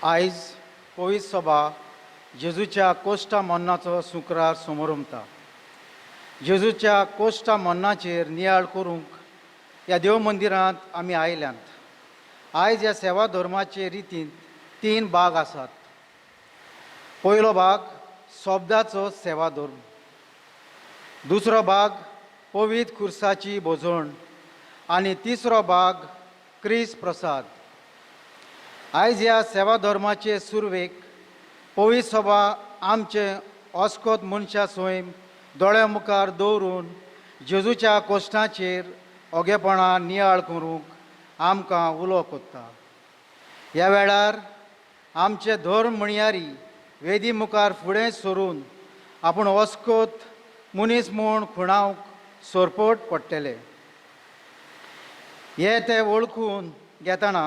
आयज पवित्र सभा जेजूच्या कोश्टा मरणाचो शुक्रार समोरमता. जेजूच्या कोश्टा मरणाचेर नियाळ करूंक ह्या देव मंदिरांत आमी आयल्यांत. आयज ह्या सेवा धर्माचे रितींत तीन भाग आसात. पयलो भाग शब्दाचो सेवा धर्म, दुसरो भाग पवित्र खुर्साची भोजण आनी तिसरो भाग क्रिस्त प्रसाद. आयज ह्या सेवा धर्माचे सुरवेक पवित्र सभा आमचे अस्कोत मनशा स्वयं दोळ्या मुखार दवरून जेजूच्या कोश्टाचेर ओगेपणान नियाळ करूंक आमकां उलो कोत्ता. ह्या वेळार आमचे धर्म म्हणयारी वेदी मुखार फुडें सरून आपूण अस्कोत मनीस म्हूण खुणावंक सरपट पडटले. हे ते वळखून घेतना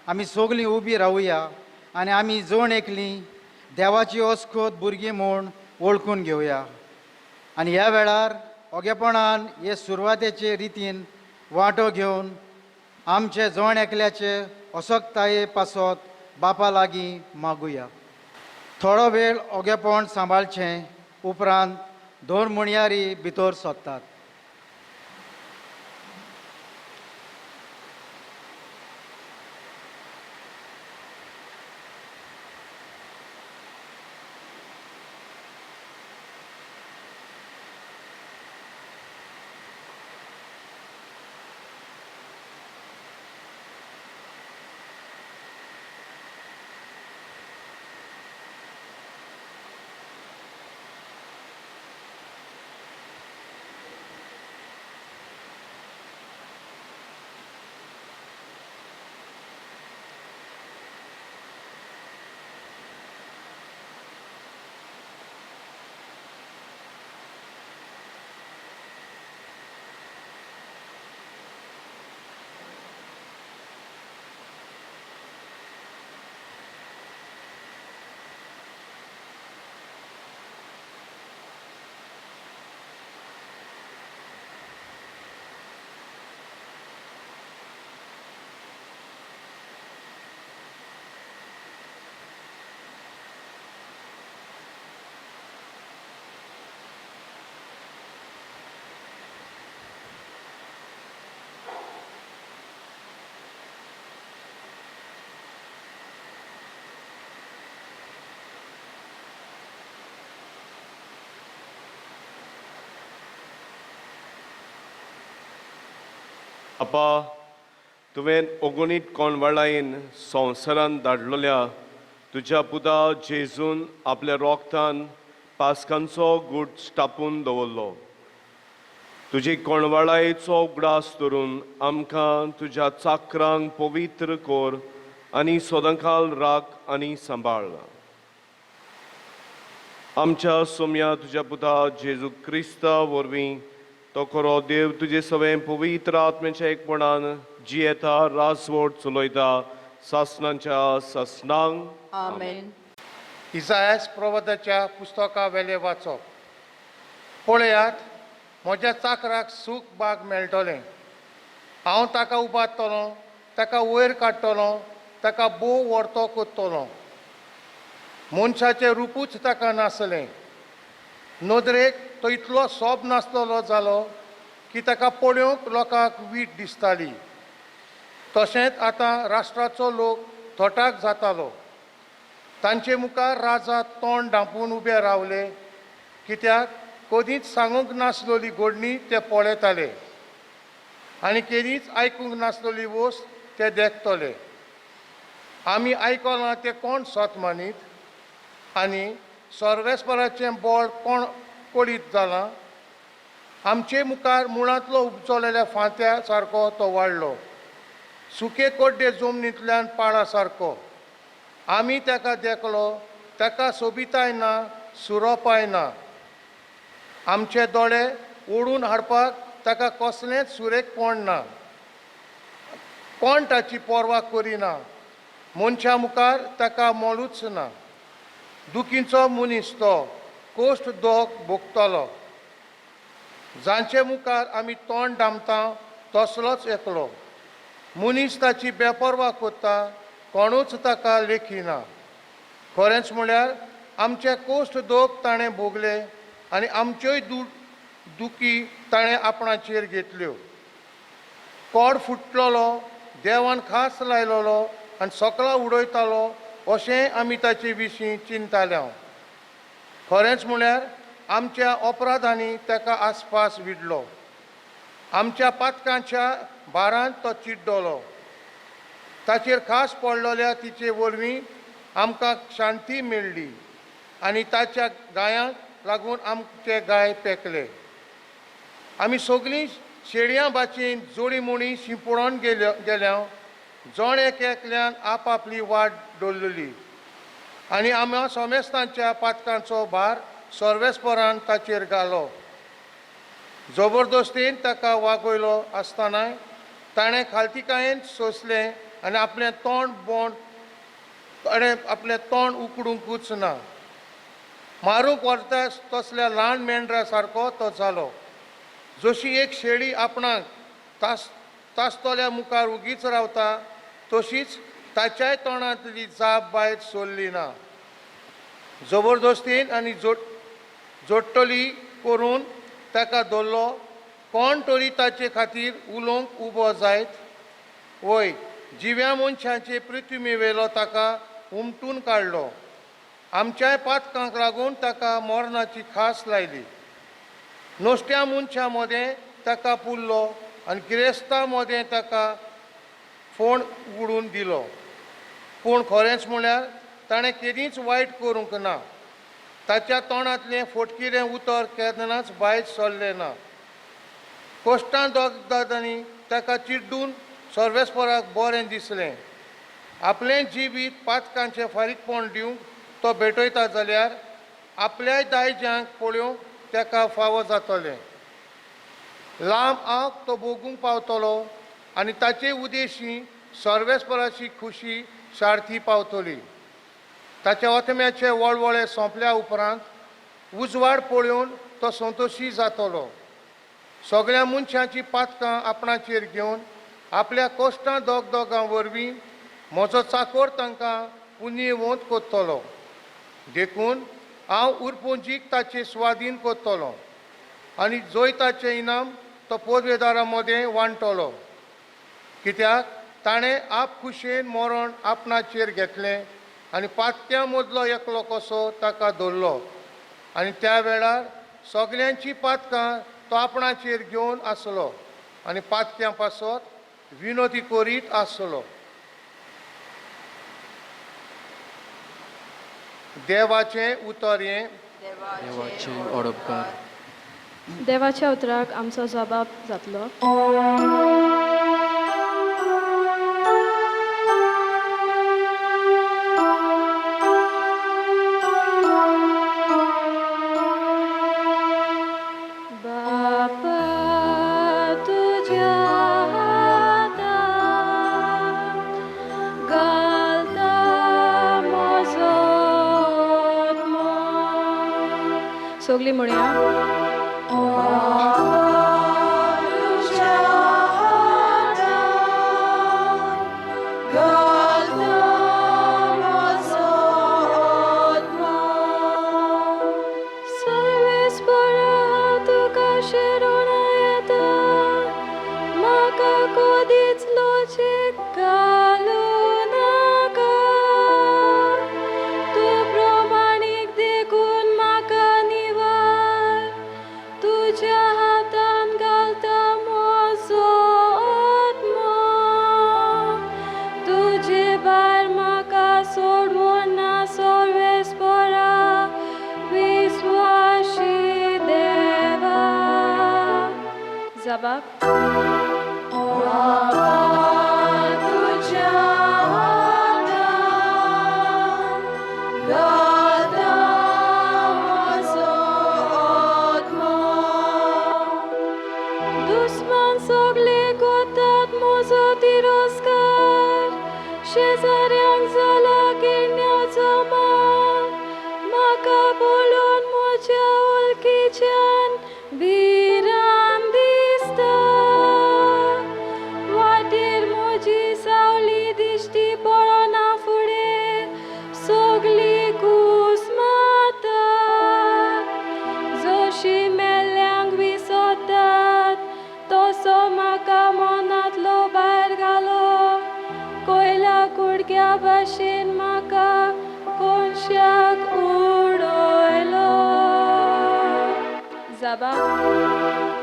आमी सगलीं उबी रावया आनी आमी जण एकलीं देवाची अस्कोत भुरगीं म्हूण वळखून घेवया आनी ह्या वेळार ओगेपणान हे सुरवातेचे रितीन वांटो घेवन आमचे जण एकल्याचे असक्ताये पासत बापा लागीं मागुया. थोडो वेळ ओगेपण सांबाळचें उपरांत दोन म्हणयारी भितर सोदतात. आपा, तुवें ओगणीत कोणवाळायेन संवसारान धाडलेल्या तुज्या पुता जेजून आपल्या रोगतान पास्कांचो गूट स्थापून दवरलो. तुजी कोणवाळायेचो उगडास धरून आमकां तुज्या चाकरांक पवित्र कर आनी सदांकाल राख आनी सांबाळ. आमच्या सोम्या तुज्या पुता जेजू क्रिस्ता वरवीं तो खरो देव तुजे सवें पवित्र आत्म्याच्या एकपणान जियेता राजवट चलयता सासणाच्या सासणांक. आमेन. इजायास प्रवादाच्या पुस्तका वेले वाचप. पळयात, म्हज्या चाकराक सूख बाग मेळटलें. हांव ताका उबारतलो, ताका वयर काडटलो, ताका भोव व्हरतो करतलो. मनशाचें रुपूच ताका नासलें. नदरेक तो इतलो सोब नासलेलो जालो की ताका पळोवंक लोकांक वीट दिसताली. तशेंच आतां राष्ट्राचो लोक थोटाक जातालो. तांचे मुखार राजा तोंड धांपून उबे रावले, कित्याक कदींच सांगूंक नासलेली घडणी ते पळयताले आनी केदींच आयकूंक नासलेली वस्त ते देखतले. आमी आयकलां तें कोण सत मानीत आनी सर्वेस्पराचें बळ कोण कळीत जालां? आमचे मुखार मुळांतलो उपजलेल्या फांत्या सारको तो वाडलो, सुके कोड्डे जमनींतल्यान पाळा सारको. आमी ताका देखलो, ताका सोबिताय ना, सुरोपाय ना. आमचे दोळे ओडून हाडपाक ताका कसलेंच सुरेखपण ना. कोण ताची पर्वा करिना, मनशा मुखार ताका मोलूच ना. दुखीचो मनीस तो, कोश्ट दोग भोगतलो. जांचे मुखार आमी तोंड दामता तसलोच एकलो मनीस ताची बेपर्वा करता, कोणूच ताका लेखिना. खरेंच म्हळ्यार आमचे कोश्ट दोख ताणें भोगले आनी आमच्योय दुखी ताणें आपणाचेर घेतल्यो. कोड फुटलेलो, देवान खास लायलेलो आनी सकला उडयतालो अशें आमी ताचे विशीं चिंताले. खरेंच म्हळ्यार आमच्या अपराधांनी ताका आसपास विडलो, आमच्या पातकांच्या भारान तो चिड्डलो. ताचेर खास पडलेल्या तिचे वरवीं आमकां शांती मेळ्ळी आनी ताच्या गायांक लागून आमचे गाय पेकले. आमी सगळीं शेळयां भाशेन जोडी मोडी शिंपडोन गेल्या, जण एक एकल्यान आपआपली वाट दवरलेली आनी आमी समेस्तांच्या पातकांचो भार सर्वेस्परान ताचेर घालो. जबरदस्तीन ताका वागयलो आसतनाय ताणें खालतिकायेन सोंसलें आनी आपलें तोंड बोंड ताणें आपलें तोंड उकडुंकूच ना. मारूंक व्हरता तसल्या ल्हान मेंढरा सारको तो जालो. जशी एक शेळी आपणाक तासतल्या मुखार उगीच रावता तशीच ताच्याय तोंडांतली जाप भायर सरली ना. जबरदस्तीन आनी जोडटली करून ताका धरलो. कोण तरी ताचे खातीर उलोवंक उबो जायत वय जिव्या मनशाचे पृथ्वीवेलो ताका उमटून काडलो. आमच्याय पातकांक लागून ताका मरणाची खास लायली. नश्ट्या मनशां मदें ताका पुरलो आनी गिरेस्तां मदें ताका फोण उडून दिलो. पूण खरेंच म्हळ्यार ताणें केदींच वायट करूंक ना. ताच्या तोंडांतलें फोटकिरें उतर केन्नाच भायर सरलें ना. कश्टां दोगदांनी ताका चिड्डून सर्वेस्पराक बरें दिसलें. आपलें जिवीत पातकांचें फारीकपण दिवंक तो भेटयता जाल्यार आपल्याय दायज्यांक पळोवंक ताका फावो जातलें. लांब आंक तो भोगूंक पावतलो आनी ताचे उदेशी सर्वेस्पराची खुशी सार्थी पावतली. ताच्या ओथम्याचे वळवळे सोंपल्या उपरांत उजवाड पळोवन तो संतोशी जातलो. सगळ्या मनशांची पातकां आपणाचेर घेवन आपल्या कश्टां दोगदोगां वरवीं म्हजो चाकोर तांकां पुण्यवंत करतलो. देखून हांव उरपुंजीक ताचे स्वाधीन करतलो आनी जैताचें इनाम तो पदवेदारां मदें वांट्टलो. कित्याक ताणें आपखुशेन मरण आपणाचेर घेतलें आनी पातक्यां मदलो एकलो कसो ताका धरलो आनी त्या वेळार सगल्यांची पातकां तो आपणाचेर घेवन आसलो आनी पातक्यां पासत विनोदी करीत आसलो. देवाचें उतर हें. देवाचें ओडपकार. देवाच्या उतराक आमचो जबाब जातलो. बापा तुज्या हातांत घालता म्हजो आत्मो. सगळीं म्हणया. दुस्मान सगळे कोतात म्हजो तिरस्कार, शेजाऱ्यांक जाला किरण्याचो मान, म्हाका पळोवन म्हज्या वळखीच्यान भिरांत दिसता. जाबा.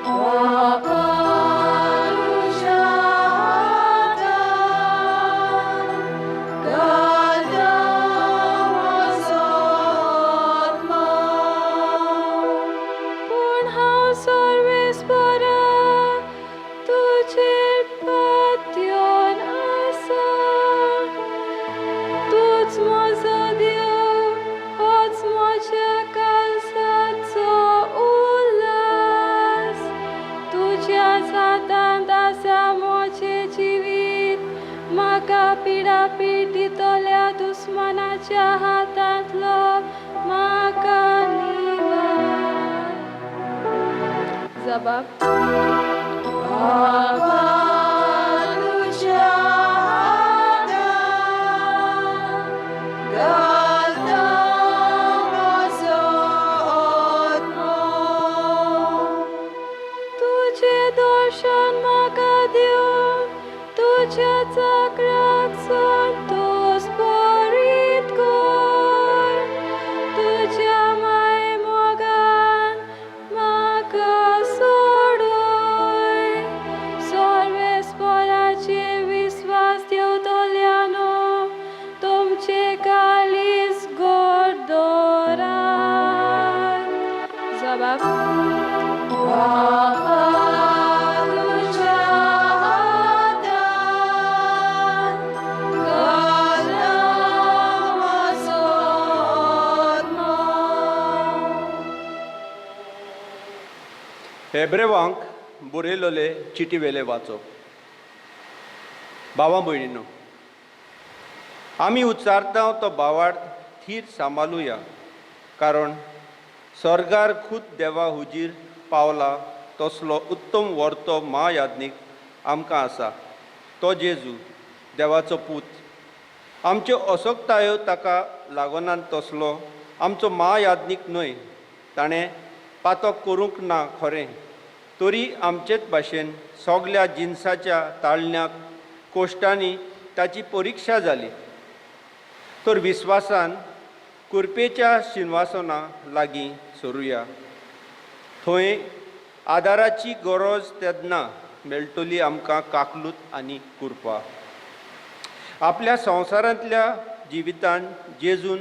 बापा तुज्या हातान घालता म्हजो आत्मो. पूण हांव सर्वेस्परा तुजेर पातयेवन आसा. तूंच म्हजो देव, होच म्हज्या काळजाचो उल्हास. तुज्याच हातांत आसा म्हजें जिवीत. म्हाका पिडापीड दितल्या दुस्मानाच्या हातांतलो म्हाका निवार. जबाब. बापा तुज्या हातान घालता म्हजो आत्मो. तुजें दर्शन म्हाका दिवन तुज्या चाकराक संतोस भरीत कर. तुज्या माय मोगान म्हाका सोडय. सर्वेस्पराचेर विस्वास दवरतल्यांनो, तुमचें काळीज घट दवरात. जबाब. बापा तुज्या हातान घालता म्हजो आत्मो. हेब्रेवांक बरयलोले चिटी वेले वाचप. भावा भयणीनो, आमी उच्चारता तो भावार्थ थीर सांबाळुया, कारण स्वर्गार खूद देवा हुजीर पावला तसलो उत्तम वर्तो म्हायाज्ञीक आमकां आसा, तो जेजू देवाचो पूत. आमच्यो असक्तायो ताका लागोनात तसलो आमचो म्हायाज्ञीक न्हय. ताणें पातक करूंक ना खरें, तरी आमचेच भाशेन सगल्या जिनसाच्या ताळण्याक कोश्टांनी ताची परिक्षा जाली. तर विस्वासान कुरपेच्या शिनवासना लागीं सरुया. थंय आदाराची गरज तेन्ना मेळटली आमकां काकलूत आनी कुरपा. आपल्या संवसारांतल्या जिवितान जेजून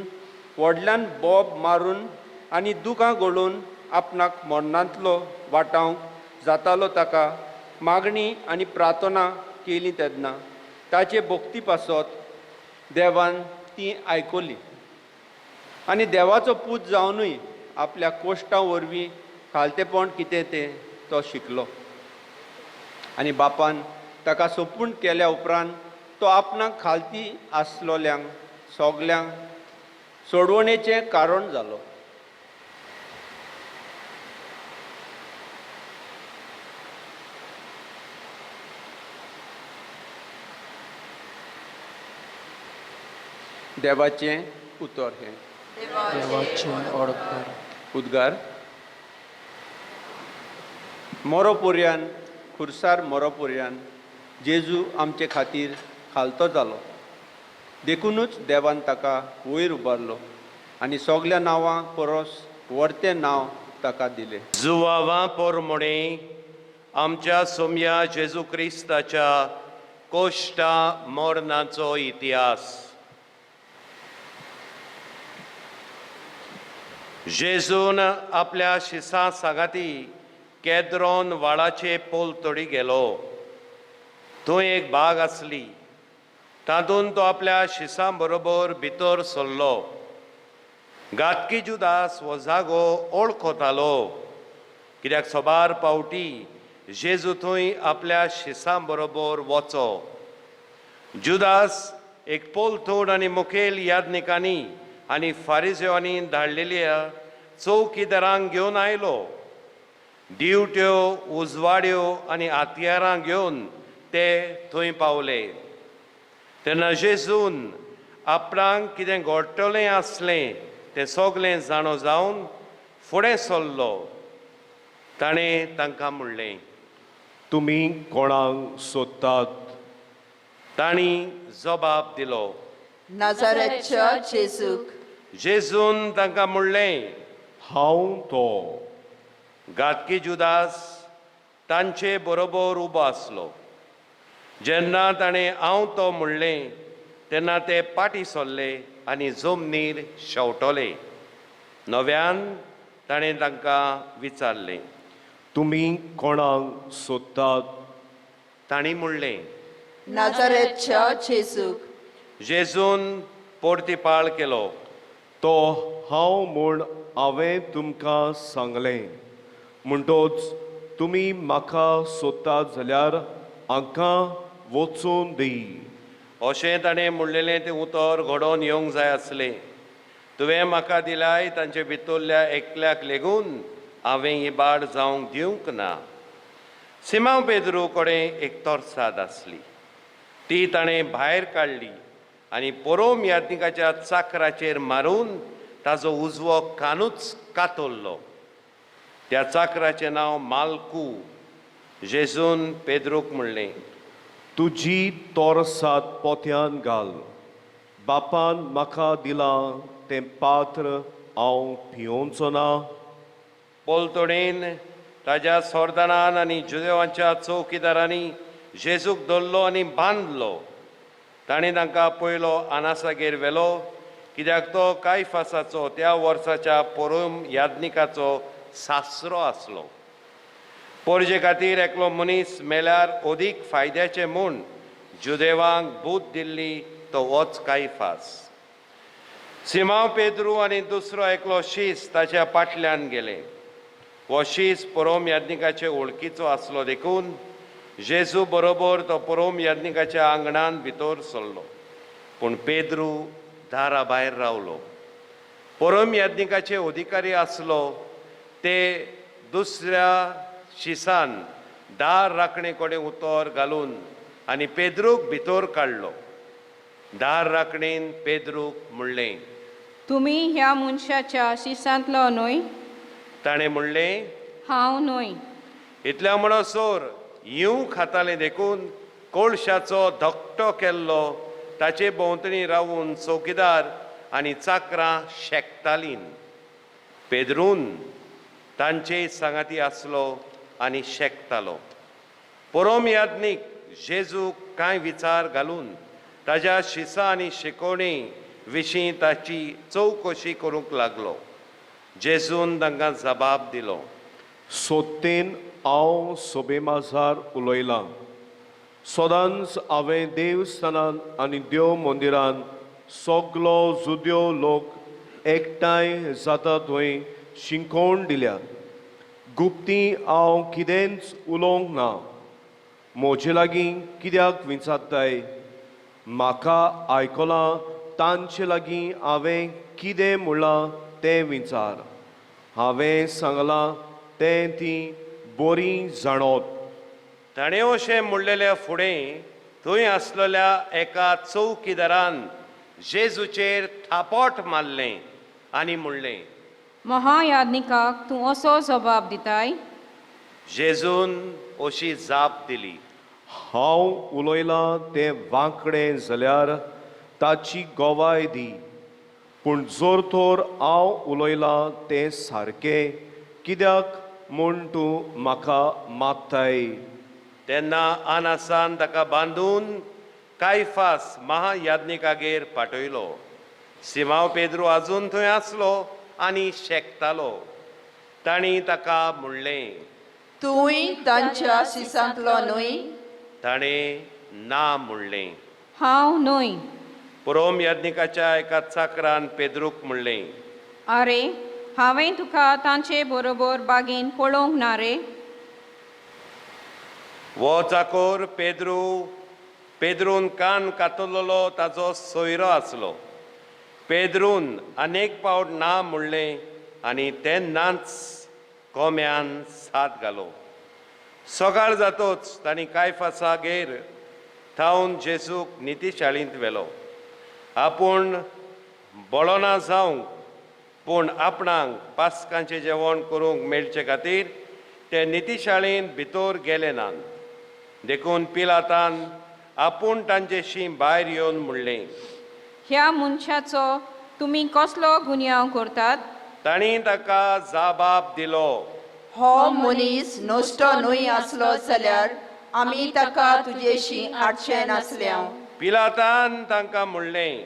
व्हडल्यान बोब मारून आनी दुकां गळोवन आपणाक मरणांतलो वाटावंक जातालो ताका मागणी आनी प्रार्थना केली तेन्ना ताचे भक्ती पासत देवान ती आयकली. आनी देवाचो पूत जावनूय आपल्या कोश्टां वरवीं खालतेपण कितें तें तो शिकलो. आनी बापान ताका सोपूण केल्या उपरांत तो आपणाक खालती आसलोल्यांक सगल्यांक सोडवणेचें कारण जालो. देवाचें उतर हें. देवाचें ओडपकार. उद्गार. मोरोपुर्यान खुर्सार मोरोपुर्यान जेजू आमचे खातीर खालतो जालो. देखुनूच देवान ताका वयर उबारलो आनी सगल्या नांवां परस वर्तें नांव ताका दिलें. जुवावा पोरमोणे आमच्या सोमया जेजू क्रिस्ताच्या कोश्टा मरणाचो इतिहास. जेजून आपल्या शिसां सांगाती केद्रोन व्हाळाचे पोलतडी गेलो. थंय एक बाग आसली, तातूंत तो आपल्या शिसां बरोबर भितर सरलो. घातकी जुदास हो जागो ओळखतालो, कित्याक सोबार पावटी जेजू थंय आपल्या शिसां बरोबर वचो. जुदास एक पोलतोड आनी मुखेल यादनिकांनी आनी फारिजेवांनी धाडलेल्या चौकीदारांक घेवन आयलो. दिवट्यो, उजवाड्यो आनी हत्यारां घेवन ते थंय पावले. तेन्ना जेजून आपणाक कितें घडटलें आसलें तें सगलें जाणो जावन फुडें सरलो. ताणें तांकां म्हणलें, तुमी कोणाक सोदतात? तांणी जबाब दिलो, नाजारेतच्या जेजूक. जेजून तांकां म्हणलें, हांव तो. घातकी जुदास तांचे बरोबर उबो आसलो. जेन्ना ताणें हांव तो म्हणलें तेन्ना ते पाटी सरले आनी जमनीर शेंवटले. नव्यान ताणें तांकां विचारलें, तुमी कोणाक सोदतात? तांणी म्हणलें, नाझारेथच्या जेजूक. जेजून पोर्तिपाळ केलो. तो हांव म्हूण हांवें तुमकां सांगलें, म्हणटोच तुमी म्हाका सोदतात जाल्यार हांकां वचून दी. अशें ताणें म्हणलेलें तें उतर घडोवन येवंक जाय आसलें. तुवें म्हाका दिलाय तांचे भितरल्या एकल्याक लेगून हांवें इबाड जावंक दिवंक ना. सिमांव पेद्रू कडेन एक तोरसाद आसली, ती ताणें भायर काडली आनी पोरोम याज्ञिकाच्या चाकराचेर मारून ताजो उजवो कानूच कातरलो. त्या चाकराचें नांव मालकू. जेजून पेद्रूक म्हणलें, तुजी तोरसाद पोत्यान घाल. बापान म्हाका दिलां तें पात्र हांव पियोवचो ना? पोलतोणेन ताज्या सोरदानान आनी जुदेवांच्या चौकीदारांनी जेजूक धरलो आनी बांदलो. ताणें तांकां पयलो आनासागेर व्हेलो, कित्याक तो कायफासाचो त्या वर्साच्या पोरोम याज्ञिकाचो सासरो आसलो. पोरजे खातीर एकलो मनीस मेल्यार अदीक फायद्याचें म्हूण जुदेवांक बूद दिल्ली तो वच कायफास. सिमांव पेद्रू आनी दुसरो एकलो शीस ताच्या पाटल्यान गेले. हो शीस पोरोम याज्ञिकाचे वळखीचो आसलो देखून जेजू बरोबर तो पोरोम याज्ञिकाच्या आंगणान भितर सरलो. पूण पेद्रू दारा भायर रावलो. पोरोम याज्ञिकाचे अधिकारी आसलो ते दुसऱ्या शिसान दार राखणे कडेन उतर घालून आनी पेद्रूक भितर काडलो. दार राखणेन पेद्रूक म्हणलें, तुमी ह्या मनशाच्या शिसांतलो न्हय? ताणें म्हणलें, हांव न्हय. इतल्या म्हणसर येवं खातालें देखून कोळशाचो धकटो केल्लो ताचे भोंवतणी रावून चौकीदार आनी चाकरां शेकतालीं. पेद्रून तांचे सांगाती आसलो आनी शेकतालो. पोरोम याज्ञीक जेजूक कांय विचार घालून ताज्या शिसा आनी शिकोवणी विशीं ताची चवकशी करूंक लागलो. जेजून तांकां जबाब दिलो, सोत्तेन हांव सोबेमाजार उलयलां. सदांच हांवें देवस्थानान आनी देव मंदिरान सगलो जुद्यो लोक एकठांय जाता थंय शिंकोवन दिल्या. गुप्ती हांव कितेंच उलोवंक ना. म्हजे लागीं कित्याक विचारताय? म्हाका आयकलां तांचे लागीं हांवें कितें म्हणलां तें विचार. हांवें सांगलां तें ती बरी जाणोत. ताणें अशें म्हणलेल्या फुडें थंय आसलेल्या एका चौकीदारान जेजूचेर थापट मारलें आनी म्हणलें, महायाज्ञिकाक तूं असो जबाब दिताय? जेजून अशी जाप दिली, हांव उलयलां तें वांकडें जाल्यार ताची गवाय दी, पूण जर तर हांव उलयलां तें सारकें कित्याक म्हूण तूं म्हाका मागताय? तेन्ना आनासान ताका बांदून कायफास महायाज्ञिकागेर पाठयलो. सिमांव पेद्रू आजून थंय आसलो आनी शेकतालो. तांणी ताका म्हणलें, तूंय तांच्या शिसांतलो न्हय? ताणें ना म्हणलें. हांव न्हय. पोरोम याज्ञिकाच्या एका चाकरान पेद्रूक म्हणलें, आरे, हांवें तुका तांचे बरोबर बागेन पळोवंक ना रे? हो चाकोर पेद्रू पेद्रून कान कातरलेलो ताजो सोयरो आसलो. पेद्रून अनेक पावट ना म्हणलें आनी तेन्नाच कोम्यान साद घालो. सकाळ जातोच तांणी कायफासागेर थावन जेजूक नितीशाळींत व्हेलो. आपूण बळोना जावंक पूण आपणाक पास्कांचें जेवण करूंक मेळचे खातीर ते नितीशाळेंत भितर गेले नात. देखून पिलातान आपूण तांचेशी भायर येवन म्हणलें, ह्या मनशाचो तुमी कसलो गुन्यांव करतात? तांणी ताका जाबाब दिलो, हो मनीस नश्टो न्हय आसलो जाल्यार आमी ताका तुजेशी हाडचे नासले. पिलातान तांकां म्हणलें,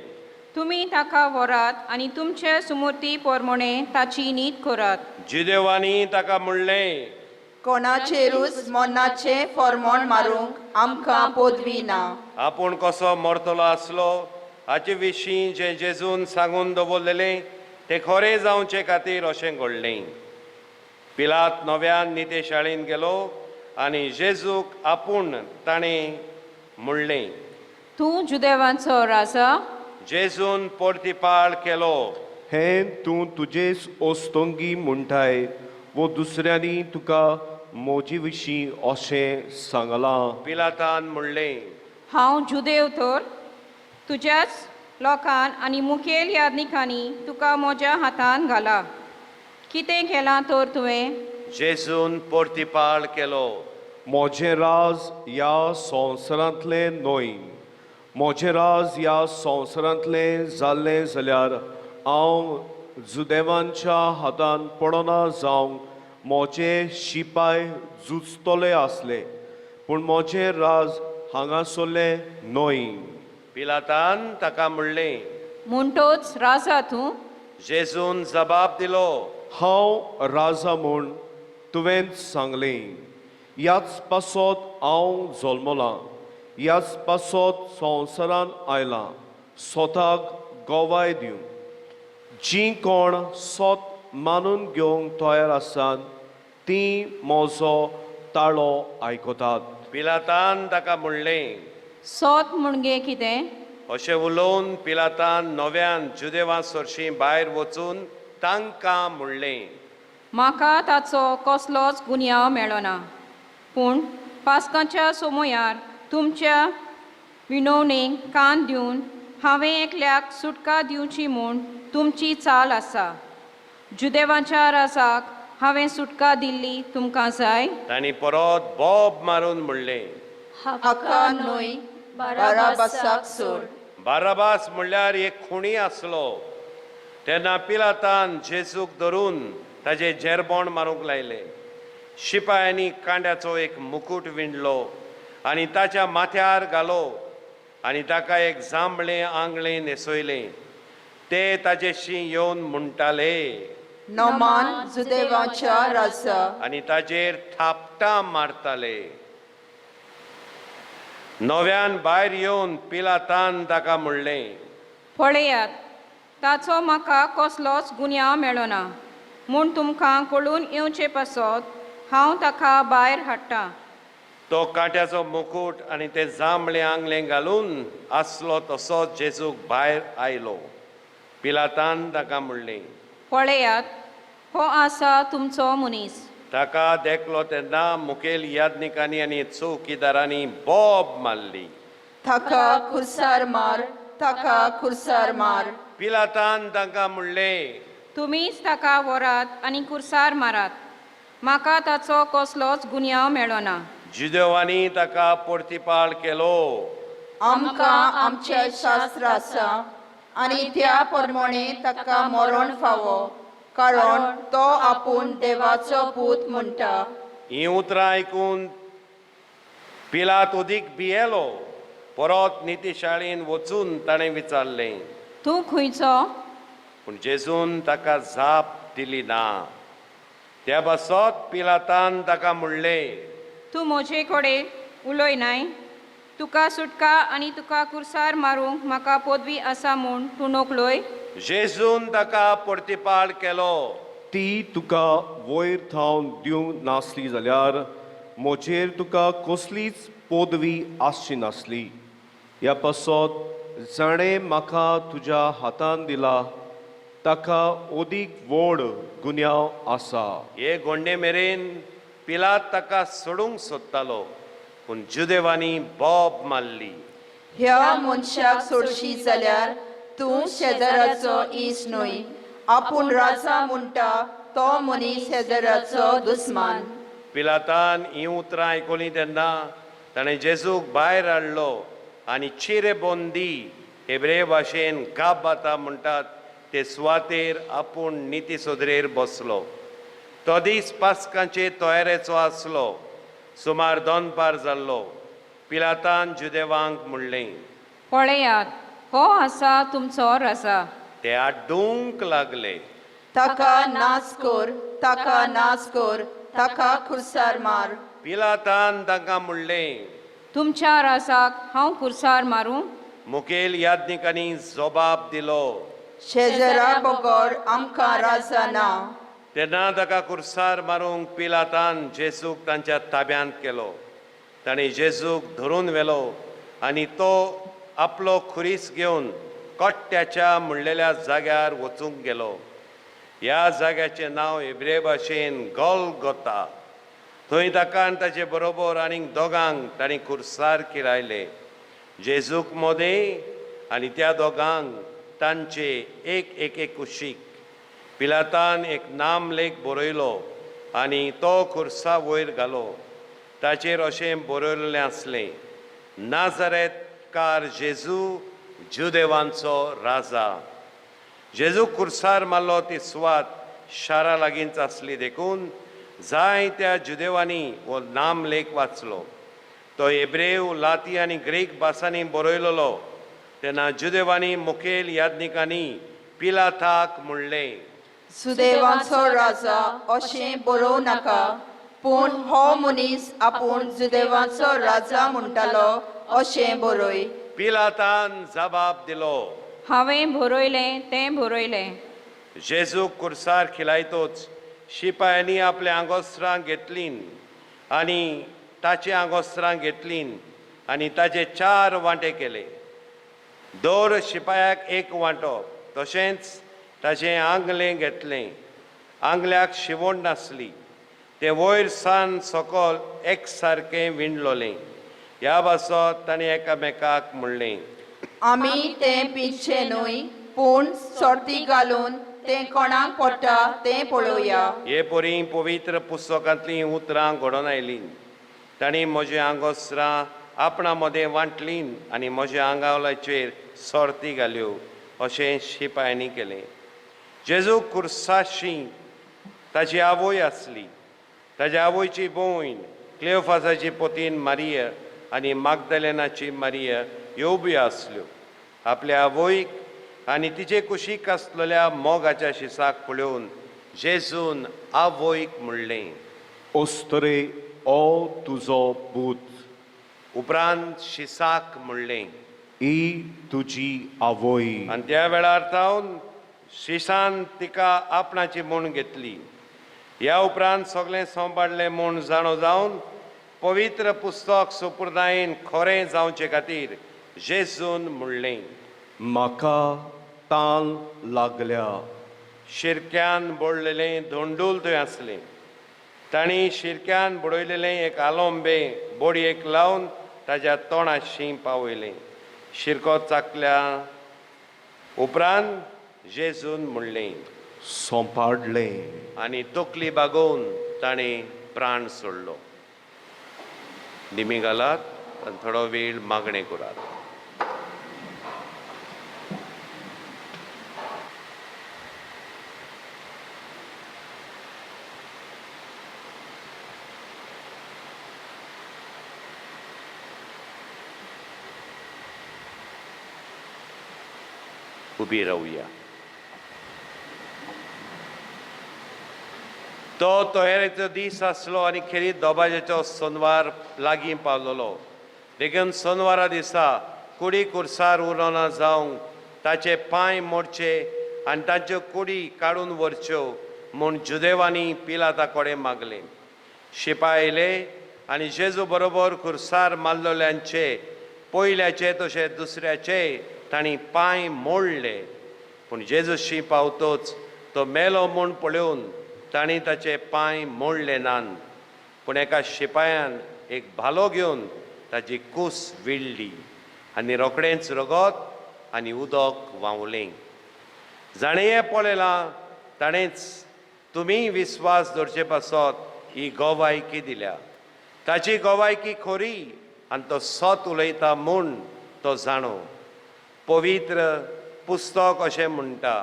तुमी ताका व्हरात आनी तुमचे सुमूर्ती पोरमोणे ताची नीत करात. जुदेवांनी ताका म्हणलें, कोणाचेरूच मरणाचें फॉर्मोण मारूंक आमकां पदवी ना. आपूण कसो मरतलो आसलो हाचे विशीं जें जेजून सांगून दवरलेलें तें खरें जावचे खातीर अशें घडलें. पिलात नव्यान निते शाळेंत गेलो आनी जेजूक आपूण ताणें म्हणलें, तूं जुदेवांचो राजा? जेजून परतिपाळ केलो, हें तूं तुजेच ओस्तोंगी म्हणटाय वो दुसऱ्यांनी तुका म्हजे विशीं अशें सांगलां? पिलातान म्हणलें, हांव जुदेव तर? तुज्याच लोकान आनी मुखेल यादनिकांनी तुका म्हज्या हातान घाला. कितें केलां तर तुवें? जेजून परतिपाळ केलो, म्हजें राज ह्या संवसारांतलें न्हय. म्हजें राज ह्या संवसारांतलें जाल्लें जाल्यार हांव जुदेवांच्या हातान पडना जावंक म्हजे शिपाय झुजतले आसले, पूण म्हजें राज हांगासरलें न्हय. पिलातान ताका म्हणलें, म्हणटोच राजा तूं? जेजून जबाब दिलो, हांव राजा म्हूण तुवें सांगलें. ह्याच पासत हांव जल्मलां, ह्याच पासत संवसारान आयलां स्वताक गवाय दिवंक. जीं कोण सत मानून घेवंक तयार आसात तीं म्हजो ताळो आयकतात. पिलातान ताका म्हणलें, सोत म्हणगे कितें? अशें उलोवन पिलातान नव्यान जुदेवां सरशीं भायर वचून तांकां म्हणलें, म्हाका ताचो कसलोच गुन्यांव मेळना, पूण पास्काच्या सोमयार तुमच्या विनवणेक कान दिवन हांवें एकल्याक सुटका दिवची म्हूण तुमची चाल आसा. जुदेवाच्या राजाक हांवें सुटका दिल्ली तुमकां जाय? तांणी परत बोब मारून म्हणलें, हाका न्हय, बाराबासाक सोड. बाराबास म्हणल्यार एक खुणी आसलो. तेन्ना पिलातान जेजूक धरून ताजें जेरबोण मारूंक लायलें. शिपायांनी कांड्याचो एक मुकूट विणलो आनी ताच्या माथ्यार घालो आनी ताका एक जांबळें आंगळें न्हेसयलें. ते ताजेशी येवन म्हणटाले, नमान जुदेवाच्या राजा. आनी ताजेर थापटां मारताले. नव्यान भायर येवन पिलातान ताका म्हणलें, पळयात, ताचो म्हाका कसलोच गुन्यांव मेळना म्हूण तुमकां कळून येवचे पासत हांव ताका भायर हाडटा. तो कांट्याचो मुकूट आनी ते जांबळे आंगलें घालून आसलो तसोच जेजूक भायर आयलो. पिलातान ताका म्हणलें, पळयात, हो आसा तुमचो मनीस. ताका देखलो तेन्ना मुखेल यादनिकांनी आनी चौकीदारांनी बोब मारली, ताका खुर्सार मार, ताका खुर्सार मार. पिलातान तांकां म्हणलें, तुमीच ताका व्हरात आनी कुर्सार मारात. म्हाका ताचो कसलोच गुन्यांव मेळना. जुदेवांनी ताका परतिपाळ केलो, आमकां आमचें शास्त्र आसा आनी त्या प्रमाणे ताका मरण फावो, कारण तो आपूण देवाचो पूत म्हणटा. हीं उतरां आयकून पिलात अदीक भियेलो. परत नितीशाळेन वचून ताणें विचारलें, तूं खंयचो? पूण जेजून ताका जाप दिली ना. त्या पासत पिलातान ताका म्हणलें, तूं म्हजे कडेन उलयनाय? तुका सुटका आनी तुका कुर्सार मारूंक म्हाका पदवी आसा म्हूण तूं नकळय? जेजून ताका परतिपाळ केलो, ती तुका वयर थावन दिवंक नासली जाल्यार म्हजेर तुका कसलीच पदवी आसची नासली. ह्या पासत जाणें म्हाका तुज्या हातान दिला ताका अदीक व्हड गुन्यांव आसा. हे गोंडे मेरेन पिलात ताका सोडूंक सोदतालो, पूण जुदेवांनी बोब मारली. ह्या मनशाक सोडशी जाल्यार तूं शेजाराचो इश्ट न्हय. आपूण राजा म्हणटा तो मनीस शेजाराचो दुस्मान. पिलातान हीं उतरां आयकलीं तेन्ना ताणें जेजूक भायर हाडलो आनी चिरे बोंदी हेब्रे भाशेन गाबाता म्हणटात ते सुवातेर आपूण निती सोदरेर बसलो. तो दीस पास्कांचे तयारेचो आसलो. सुमार दनपार जाल्लो. पिलातान जुदेवांक म्हणलें, पळयात, हो आसा तुमचो राजा. ते आड्डूंक लागले, ताका नास कर, ताका नास कर, ताका खुर्सार मार. पिलातान तांकां म्हणलें, तुमच्या राजाक हांव खुर्सार मारूं? मुखेल याज्ञिकांनी जबाब दिलो, शेजरा बगर आमकां राजा ना. तेन्ना ताका कुर्सार मारूंक पिलातान जेजूक तांच्या ताब्यांत केलो. ताणें जेजूक धरून व्हेलो आनी तो आपलो खुरीस घेवन कट्ट्याच्या म्हणलेल्या जाग्यार वचूंक गेलो. ह्या जाग्याचें नांव हेब्रे भाशेन गोलगोता. थंय ताका आनी ताचे बरोबर आनीक दोगांक तांणी कुर्सार किरायले, जेजूक मोदें आनी त्या दोगांक तांचे एक एके कुशीक. पिलातान एक नामलेख बरयलो आनी तो खुर्सा वयर घालो. ताचेर अशें बरयल्लें आसलें, नाझारेतकार जेजू, जुदेवांचो राजा. जेजू खुर्सार मारलो ती सुवात शारा लागींच आसली, देखून जायत्या जुदेवांनी हो नामलेख वाचलो. तो हेब्रेव, लाती आनी ग्रीक भासांनी बरयलेलो. तेन्ना जुदेवांनी मुखेल याज्ञिकांनी पिलाताक म्हणलें, सुदेवांचो राजा अशें बरोवं नाका, पूण हो मनीस आपूण जुदेवांचो राजा म्हणटालो अशें बरय. पिलातान जबाब दिलो, हांवें बरयलें तें बरयलें. जेजूक कुर्सार खिलायतोच शिपायांनी आपल्या आंगोस्त्रां घेतलीं आनी ताचे आंगोस्त्रां घेतलीं आनी ताचे 4 वांटे केले. दर शिपायाक एक वांटो. तशेंच ताचें आंगलें घेतलें. आंगल्याक शिवण नासली, तें वयर सान सकल एक सारकें विणलोलें. ह्या पासत ताणें एकामेकाक म्हणलें, आमी तें पिंजचें न्हय, पूण सर्ती घालून तें कोणाक पडटा तें पळोवया. हे परी पवित्र पुस्तकांतलीं उतरां घडोवन आयलीं. तांणी म्हजें आंगोस्त्रां आपणा मदें वांटलीं आनी म्हज्या आंगावलाचेर सर्ती घाल्यो अशें शिपायांनी केलें. जेजू कुर्साशी ताची आवय आसली. ताज्या आवयची भयण क्लेओफासाची पोतीन मारिया आनी मागदलेनाची मारिया ह्यो बी आसल्यो. आपल्या आवयक आनी तिचे कुशीक आसलेल्या मोगाच्या शिसाक पळोवन जेजून आवयक म्हणलें, ओस्तरे ओ तुजो पूत. उपरांत शिसाक म्हणलें, ही तुजी आवय. आनी त्या वेळार जावन शिसान तिका आपणाची म्हूण घेतली. ह्या उपरांत सगळें सांबाळलें म्हूण जाणो जावन पवित्र पुस्तक सुपुर्दायेन खरें जावचे खातीर जेजून म्हणलें, म्हाका तान लागल्या. शिरक्यान बुडलेलें धोंडूल थंय आसलें. तांणी शिरक्यान बुडयलेलें एक आलोंबे बोडयेक लावन ताज्या तोंडाशी पावयलें. शिरको चाकल्या उपरांत जेजून म्हणलें, सोंपाडलें. आनी तकली बागोवन ताणें प्राण सोडलो. दिमी घालात आनी थोडो वेळ मागणें करात. उबी रावया. तो तयारेचो दीस आसलो आनी खेरीत दोबाज्याचो सोनवार लागीं पावलेलो. देखून सोनवारा दिसा कुडी कुर्सार उरना जावंक ताचे पांय मोडचे आनी तांच्यो कुडी काडून व्हरच्यो म्हूण जुदेवांनी पिलाता कडेन मागलें. शिपाय आयले आनी जेजू बरोबर कुर्सार मारलेल्यांचे पयल्याचे तशें दुसऱ्याचे तांणी पांय मोडले. पूण जेजूशी पावतोच तो मेलो म्हूण पळोवन तांणी ताचे पांय मोडले नात. पूण एका शिपायान एक भालो घेवन ताची कूस विणली आनी रोखडेंच रगत आनी उदक व्हांवलें. जाणें हें पळयलां ताणेंच तुमी विस्वास दवरचे पासत ही गोवायकी दिल्या. ताची गोवायकी खरी आनी तो सत उलयता म्हूण तो जाणो. पवित्र पुस्तक अशें म्हणटा,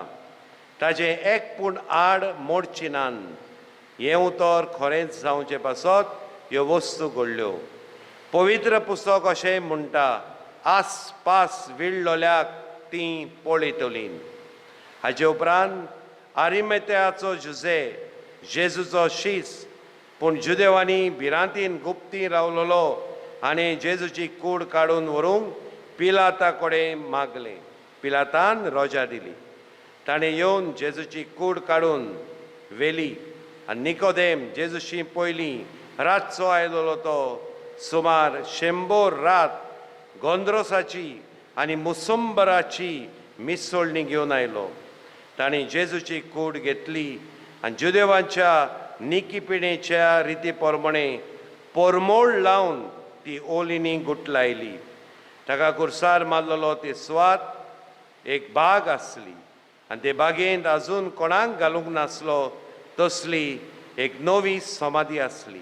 ताजें एक पूण आड मोडची नान. हें उतर खरेंच जावचें पासत ह्यो वस्तू घडल्यो. पवित्र पुस्तक अशें म्हणटा, आस पास विळ्ळोल्याक तीं पळयतलीं. हाचे उपरांत आरिमेत्याचो जुझे जेजूचो शीस, पूण जुदेवांनी भिरांतीन गुप्ती रावलोलो आनी जेजूची कूड काडून व्हरूंक पिलाता कडेन मागलें. पिलातान रोजा दिली. ताणें येवन जेजूची कूड काडून व्हेली आनी निकोदेम जेजूशी पयलीं रातचो आयलोलो तो सुमार 100 रात गोंद्रोसाची आनी मुसंबराची मिसळणी घेवन आयलो. ताणें जेजूची कूड घेतली आनी जुदेवांच्या निकीपिणेच्या रिती प्रमाणे परमोळ लावन ती ओलिनी गुटलायली. ताका कुर्सार मारलेलो ती सुवात एक बाग आसली आनी ते बागेंत आजून कोणाक घालूंक नासलो तसली एक नवी समाधी आसली.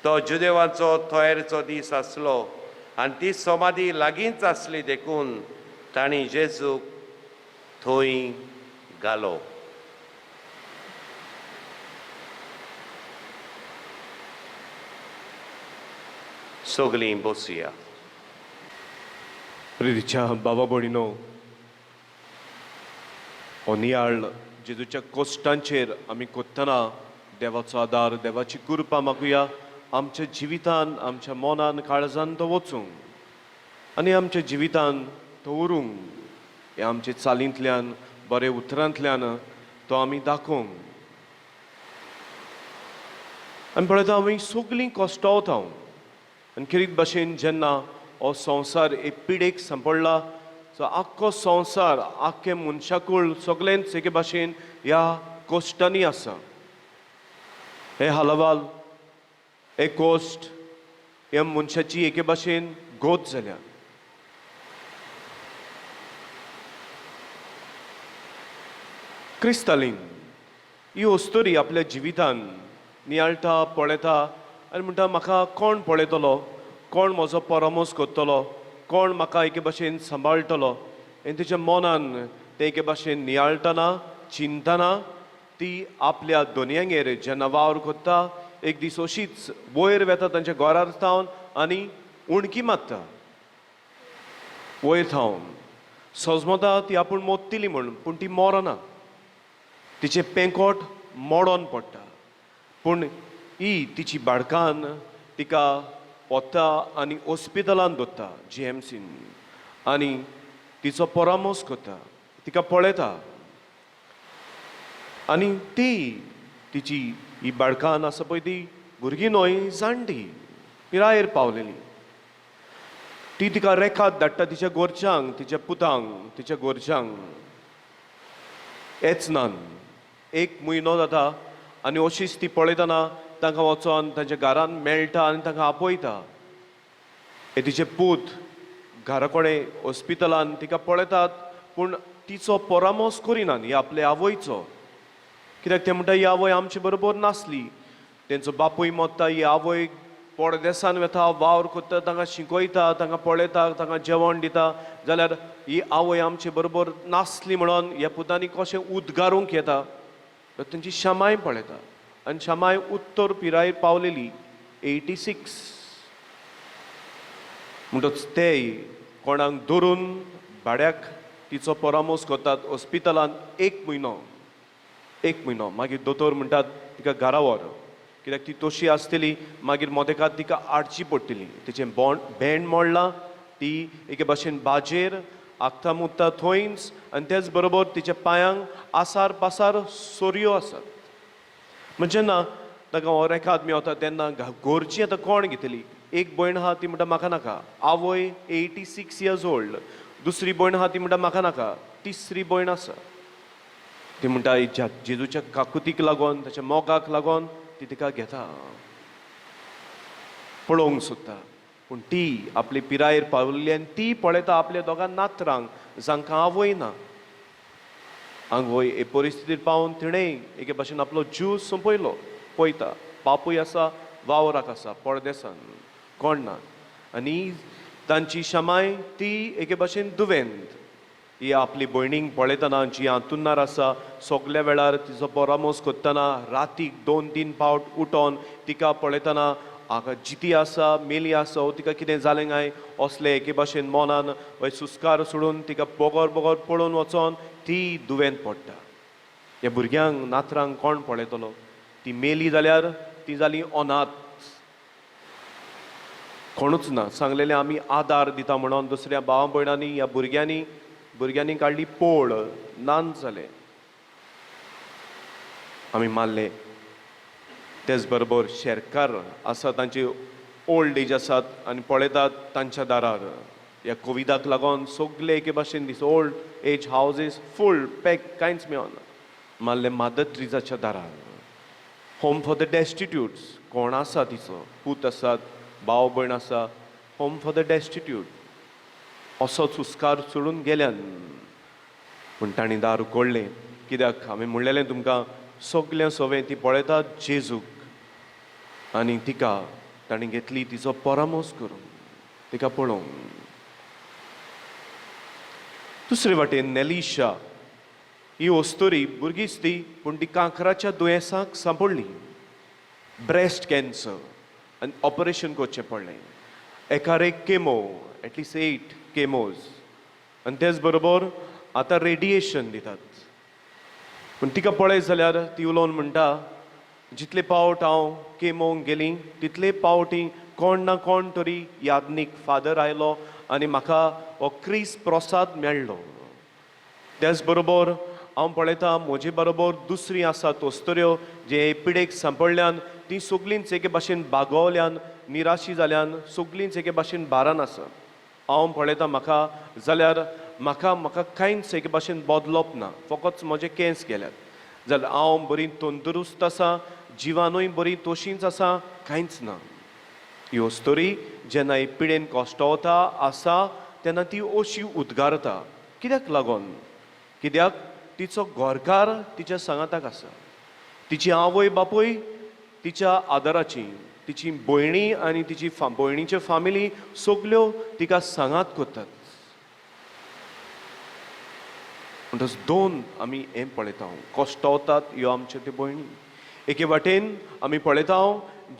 तो जुदेवाचो तयारेचो दीस आसलो आनी ती समाधी लागींच आसली, देखून तांणी जेजूक थंय घालो. सगळीं बसुया. प्रितीच्या बाबा भयणीनो, हो नियाळ जेजूच्या कोश्टांचेर आमी कोत्तना देवाचो आदार, देवाची कृपा मागुया आमच्या जिवितान, आमच्या मनान, काळजान तो वचूंक आनी आमच्या जिवितान तो उरूंक, हे आमचे चालींतल्यान, बरे उतरांतल्यान तो आमी दाखोवंक. आमी पळयता आमी सगळीं कश्टावता आनी खेरीत भाशेन जेन्ना हो संवसार एक पिडेक सांपडला, सो आख्खो संवसार, आख्खें मनशाकूळ सगळेंच एके भाशेन ह्या कोश्टांनी आसा. हे हालवाल, हे कोश्ट ह्या मनशाची एके भाशेन गोत जाल्या. क्रिस्तालीन ही अस्तुरी आपल्या जिवितान नियाळटा, पळयता आनी म्हणटा, म्हाका कोण पळयतलो, कोण म्हजो परामोस करतलो, कोण म्हाका एके भाशेन सांबाळटलो. आनी तिच्या मनान तें एके भाशेन नियाळटना, चिंतना ती आपल्या दोनयांगेर जेन्ना वावर करता, एक दीस अशीच वयर वेता तांच्या घरार थावन आनी उणकी मारता वयर थावन. सजमता ती आपूण मोत्तली म्हूण, पूण ती मरना. तिचें पेंकोट मोडोन पडटा, पूण ही तिची बाडकान तिका वता आनी हॉस्पिटलान दवरता, जीएमसीन, आनी तिचो परामोस करता, तिका पळयता. आनी ती तिची ही बाडकान आसा पळय ती भुरगीं न्हय, जाणटी पिरायेर पावलेली. ती तिका रेखाद धाडटा तिच्या गोरच्यांक, तिच्या पुतांक, तिच्या गोरच्यांक. येच नान एक म्हयनो जाता आनी अशीच ती पळयतना तांकां वचोन तांच्या घरान मेळटा आनी तांकां आपयता. हे तिचे पूत घरा कडेन हॉस्पिटलान तिका पळयतात, पूण तिचो परामोस करिनात ही आपले आवयचो. कित्याक ते म्हणटा, ही आवय आमचे बरोबर नासली, तेंचो बापूय मोत्ता, ही आवय परदेसान वेता, वावर करता, तांकां शिकयता, तांकां पळयता, तांकां जेवण दिता, जाल्यार ही आवय आमचे बरोबर नासली म्हणून ह्या पुतांनी कशें उद्गारूंक येता. तर तेंची क्षमाय पळयता आनी क्षमाय उत्तर पिरायेर पावलेली, 86. म्हणटच तेय कोणाक धरून भाड्याक तिचो परामोस करतात हॉस्पिटलान एक म्हयनो, एक म्हयनो. मागीर दोतोर म्हणटात तिका घरा व्हर, कित्याक ती तशी आसतली मागीर मोदेकात तिका आडची पडटली. तिचें भेंड मोडलां, ती एके भाशेन बाजेर आखता मुत्ता थंयच, आनी तेच बरोबर तिच्या पांयांक आसार पासार सोरयो आसात. म्हणजे जेन्ना ताका हो रेखाद मेवता तेन्ना घरची आतां कोण घेतली. एक भयण आहा ती म्हणटा म्हाका नाका, आवय 86 इयर्स ओल्ड. दुसरी भयण आहा ती म्हणटा म्हाका नाका. तिसरी भयण आसा ती म्हणटा जेजूच्या काकुतीक लागून, ताच्या मोगाक लागून ती तिका घेता, पळोवंक सोदता. पूण ती आपली पिरायेर पावल्ली आनी ती पळयता आपल्या दोगां नातरांक जांकां आवय ना. आवय हे परिस्थितीर पावून तिणें एके भाशेन आपलो जीव सोंपयलो. पळयता बापूय आसा, वावराक आसा परदेसान, कोण ना. आनी तांची क्षमाय ती एके भाशेन दुवेंत. ही आपली भयणीक पळयतना जी हांतुणार आसा सगल्या वेळार तिचो परामोस करतना रातीक 2-3 फावट उठोन तिका पळयतना हाका जिती आसा मेली आसा ओ तिका कितें जालें काय असलें एके भाशेन मनान वय सुस्कार सोडून तिका बोगोर बोगोर पळोवन वचोन ती दुयेंत पडटा. ह्या भुरग्यांक नातरांक कोण पळयतलो? ती मेली जाल्यार ती जाली अनाथ, कोणूच ना. सांगलेलें आमी आदार दिता म्हणून दुसऱ्या भावा भयणांनी ह्या भुरग्यांनी भुरग्यांनी काडली पोळ, नान जालें. आमी मारले. तेच बरोबर शेरकार आसा तांची ओल्ड एज आसात आनी पळयतात तांच्या दारार ह्या कोविडाक लागून सगळे एके भाशेन दीस old age houses full pack, कांयच मेळना. मारले मादर ट्रिजाच्या दारार. होम फॉर the डेस्टिट्यूट्स कोण आसा तिचो पूत आसात, भाव भयण आसा. होम फॉर the destitute असोच हुस्कार सोडून गेल्यान, पूण तांणी दार उगडलें. कित्याक हांवें म्हणलेलें तुमकां सगळें सवें ती पळयतात जेजूक आनी तिका तांणी घेतली तिचो परामोस करून तिका पळोवंक. दुसरे वाटेन नेलिशा ही अस्तुरी भुरगीच ती, पूण ती कांक्राच्या दुयेंसाक सांपडली, ब्रेस्ट कॅन्सर, आनी ऑपरेशन करचें पडलें. एकार एक केमो, एटलिस्ट 8 केमोज, आनी तेच बरोबर आतां रेडिएशन दितात. पूण तिका पळयत जाल्यार ती उलोवन म्हणटा, जितले पावट हांव केमोंक गेली तितले पावटी कोण ना कोण तरी यादनीक फादर आयलो आनी म्हाका हो क्रिस प्रसाद मेळ्ळो. तेच बरोबर हांव पळयता म्हजे बरोबर दुसरी आसात अस्तुऱ्यो जे पिडेक सांपडल्यान, ती सगळींच एके भाशेन बागवल्यान, निराशी जाल्यान, सगळींच एके भाशेन भारान आसा. हांव पळयता म्हाका जाल्यार म्हाका म्हाका कांयच एके भाशेन बदलप ना, फकत म्हजे केंस गेल्यात जाल्यार हांव बरी तंदुरुस्त आसा, जिवानूय बरी तशींच आसा, कांयच ना. ही अस्तुरी जेन्ना ही पिडेन कश्टवता आसा तेन्ना ती अशी उद्गारता. कित्याक लागून? कित्याक तिचो घरकार तिच्या सांगाताक आसा, तिची आवय बापूय तिच्या आदाराची, तिची भयणी आनी तिची भयणीच्यो फामिली सगल्यो तिका सांगात करतात. म्हणटच दोन आमी हें पळयता, कश्टवतात ह्यो आमच्यो त्यो भयणी. एके वाटेन आमी पळयता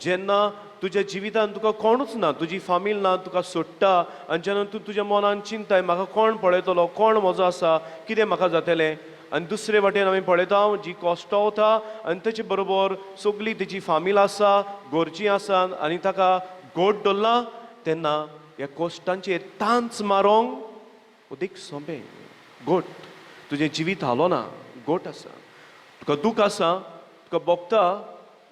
जेन्ना तुज्या जिवितान तुका कोणूच ना, तुजी फामील ना, तुका सोडटा आनी जेन्ना तूं तुज्या मनान चिंताय म्हाका कोण पळयतलो, कोण म्हजो आसा, कितें म्हाका जातलें. आनी दुसरे वाटेन आमी पळयता जी कश्टवता आनी तेचे बरोबर सगळी तेजी फामील आसा, गोरजी आसा आनी ताका गोड दवरला तेन्ना ह्या कश्टांचेर तांच मारोंक अदीक सोंपें. गोट तुजें जिवीत हालोना, गोट आसा, तुका दूख आसा, तुका भोगता,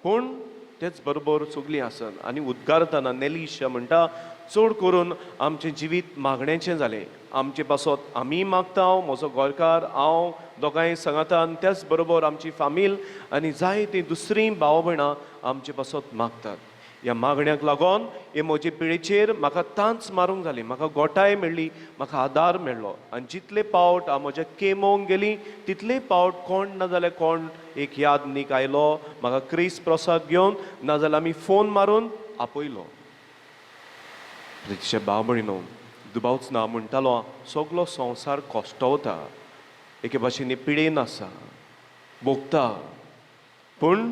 पूण तेच बरोबर सगळीं आसत. आनी उद्गारतना नेलिशा म्हणटा, चड करून आमचें जिवीत मागण्याचें जालें, आमचे पासत आमी मागता, म्हजो गोरकार हांव दोगांय सांगातान, त्याच बरोबर आमची फामील आनी जायतीं दुसरीं भाव भयणां आमचे पासत मागतात. ह्या मागण्याक लागून हे म्हजे पिळेचेर म्हाका तांच मारूंक जाली, म्हाका गोठाय मेळ्ळी, म्हाका आदार मेळ्ळो. आनी जितले पावट हांव म्हज्या केमोंक गेली तितले पावट कोण ना जाल्यार कोण एक यादनीक आयलो, म्हाका क्रिस प्रसाद घेवन, नाजाल्यार आमी फोन मारून आपयलो. तिचे भाव भयणीनो दुबावच ना म्हणटालो, सगलो संवसार कश्टवता, एके भाशेन पिडेन आसा, भोगता, पूण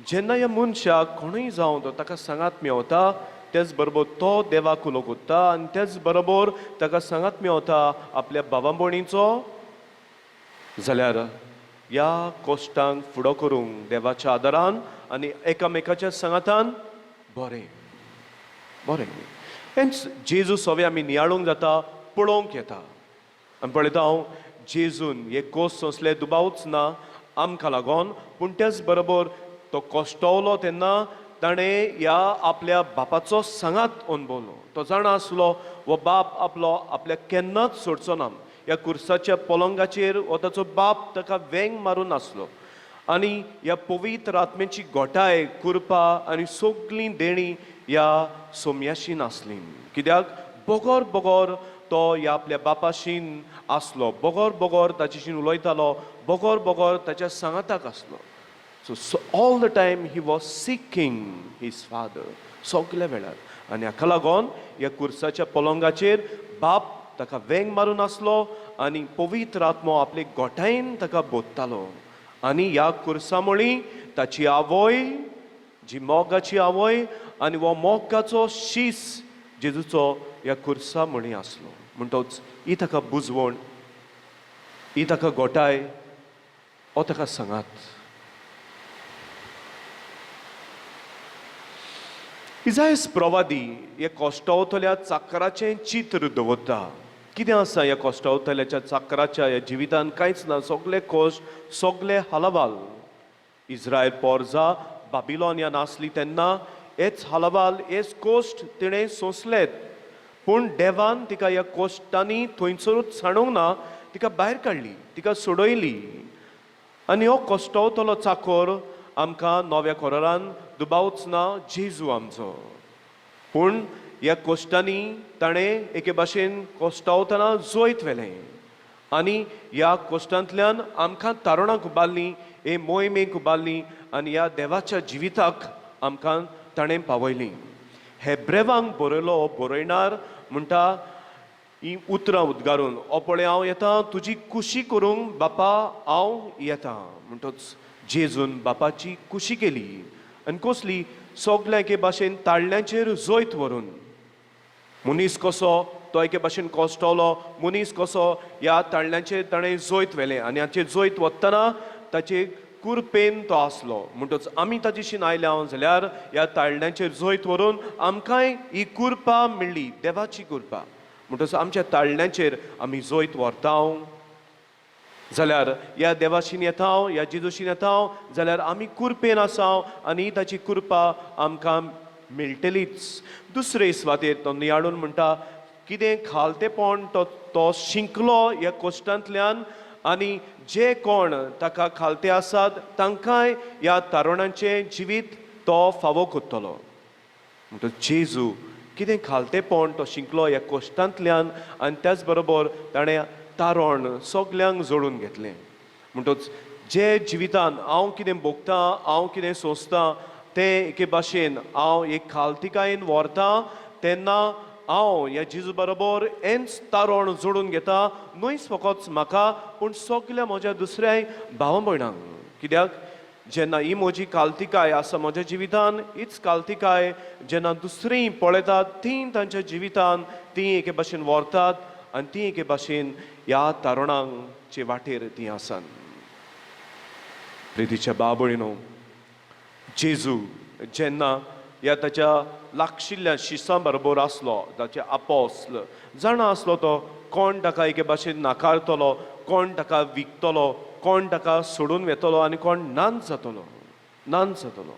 जेन्ना ह्या मनशाक कोणूय जावं तो ताका सांगात मेवता, तेच बरोबर तो देवाक उलो कोत्ता आनी तेच बरोबर ताका सांगात मेवता आपल्या भावा भयणीचो, जाल्यार ह्या कश्टांक फुडो करूंक देवाच्या आदारान आनी एकामेकाच्या सांगातान बरें बरें. हेंच जेजू सवे आमी नियाळूंक जाता, पळोवंक येता. आमी पळयता हांव जेजून हे कोस सोंसले दुबावच ना आमकां लागून, पूण तेच बरोबर तो कश्टवलो तेन्ना ताणें ह्या आपल्या बापाचो सांगात अणभवलो. तो जाणा आसलो हो बाप आपलो आपल्याक केन्नाच सोडचो ना. ह्या कुर्साच्या पलंगाचेर हो ताचो बाप ताका वेंग मारून आसलो आनी ह्या पवित्र आत्म्याची गोठाय, कृपा आनी सगळीं देणी ह्या सोम्याशीन आसली. कित्याक बगर बगर तो ह्या आपल्या बापाशीन आसलो, बगर बगर ताचेशीन उलयतालो, बगर बगर ताच्या सांगाताक आसलो. So all the time he was seeking his father सगल्या वेळार. आनी हाका लागून ह्या कुर्साच्या पलंगाचेर बाप ताका वेंग मारून आसलो आनी पवित्र आत्मो आपले गोठायेन ताका बोधतालो. आनी ह्या कुर्सामुळी ताची आवय जी मोगाची आवय आनी हो मोगाचो शीस जेजूचो ह्या कुर्सा मुळी आसलो. म्हणटच ही ताका बुजवण, ही ताका गोठाय, हो ताका सांगात. इजायस प्रवादी हे कोश्टावतल्या चाकराचें चित्र दवरता. कितें आसा ह्या कोश्टावतल्याच्या चाकराच्या ह्या जिवितान? कांयच ना, सगळे कोश्ट, सगळे हालावाल. इस्रायल पोरजा बाबिलोनियान आसली तेन्ना हेच हालावाल, हेच कोश्ट तिणें सोंसलेत. पूण देवान तिका ह्या कोश्टांनी थंयसरूच सांडूंक ना, तिका भायर काडली, तिका सोडयली. आनी हो कोश्टवतलो चाकोर आमकां नव्या कोरारान दुबावच ना जेजू आमचो. पूण ह्या कोश्टांनी ताणें एके भाशेन कोश्टावतना जैत व्हेलें आनी ह्या कोश्टांतल्यान आमकां तारुणाक उबारलीं, हे मोहिमेक उबारलीं आनी ह्या देवाच्या जिविताक आमकां ताणें पावयलीं. हे ब्रेवांक बरयलो बरयणार म्हणटा ही उतरां उद्गारून, ओ पळय हांव येता तुजी कुशी करूंक बापा, हांव येता. म्हणटच जेजून बापाची कुशी केली आनी कसली? सगल्या एके भाशेन ताळ्यांचेर जैत व्हरून. मनीस कसो तो एके भाशेन कोसटलो, मनीस कसो ह्या ताळ्यांचेर ताणें जैत व्हेलें आनी हाचेर जैत वतना ताचे कुरपेन तो आसलो. म्हणटच आमी ताजेशीन आयल्या जाल्यार ह्या ताळ्यांचेर जैत व्हरून आमकांय ही कुरपा मेळ्ळी, देवाची कुरपा. म्हणटच आमच्या ताळ्यांचेर आमी जैत व्हरता जाल्यार ह्या देवाशीन येता, ह्या जेजूशीन येता जाल्यार आमी कुरपेन आसा आनी ताची कुरपा आमकां मेळटलीच. दुसरे सुवातेर तो नियाळून म्हणटा कितें खालतेपण तो तो शिंकलो ह्या कोश्टांतल्यान आनी जे कोण ताका खालते आसात तांकांय ह्या तारुणांचें जिवीत तो फावो करतलो. म्हणटच जेजू कितें खालतेपण तो शिंकलो ह्या कोश्टांतल्यान आनी त्याच बरोबर ताणें तारण सगल्यांक जोडून घेतलें. म्हणटच जे जिवितान हांव कितें भोगतां, हांव कितें सोंसतां तें एके भाशेन हांव एक खालतिकायेन व्हरता तेन्ना हांव ह्या जेजू बरोबर हेंच तारण जोडून घेता, न्हयच फकत म्हाका पूण सगल्या म्हज्या दुसऱ्याय भाव भयणांक. कित्याक जेन्ना ही म्हजी कालतिकाय आसा म्हज्या जिवितान, हीच कालतिकाय जेन्ना दुसरीं पळयतात तीं तांच्या जिवितान तीं एके भाशेन व्हरतात आनी तीं एके भाशेन ह्या तारुणांचे वाटेर तीं आसात. प्रितीच्या बाबळीनो, जेजू जेन्ना ह्या ताच्या लागशिल्ल्या शिसां बरोबर आसलो, ताचे आपोस्ल जाणा आसलो तो कोण ताका एके भाशेन नाकारतलो, कोण ताका विकतलो, कोण ताका सोडून वेतलो आनी कोण नाच जातलो, नाच जातलो.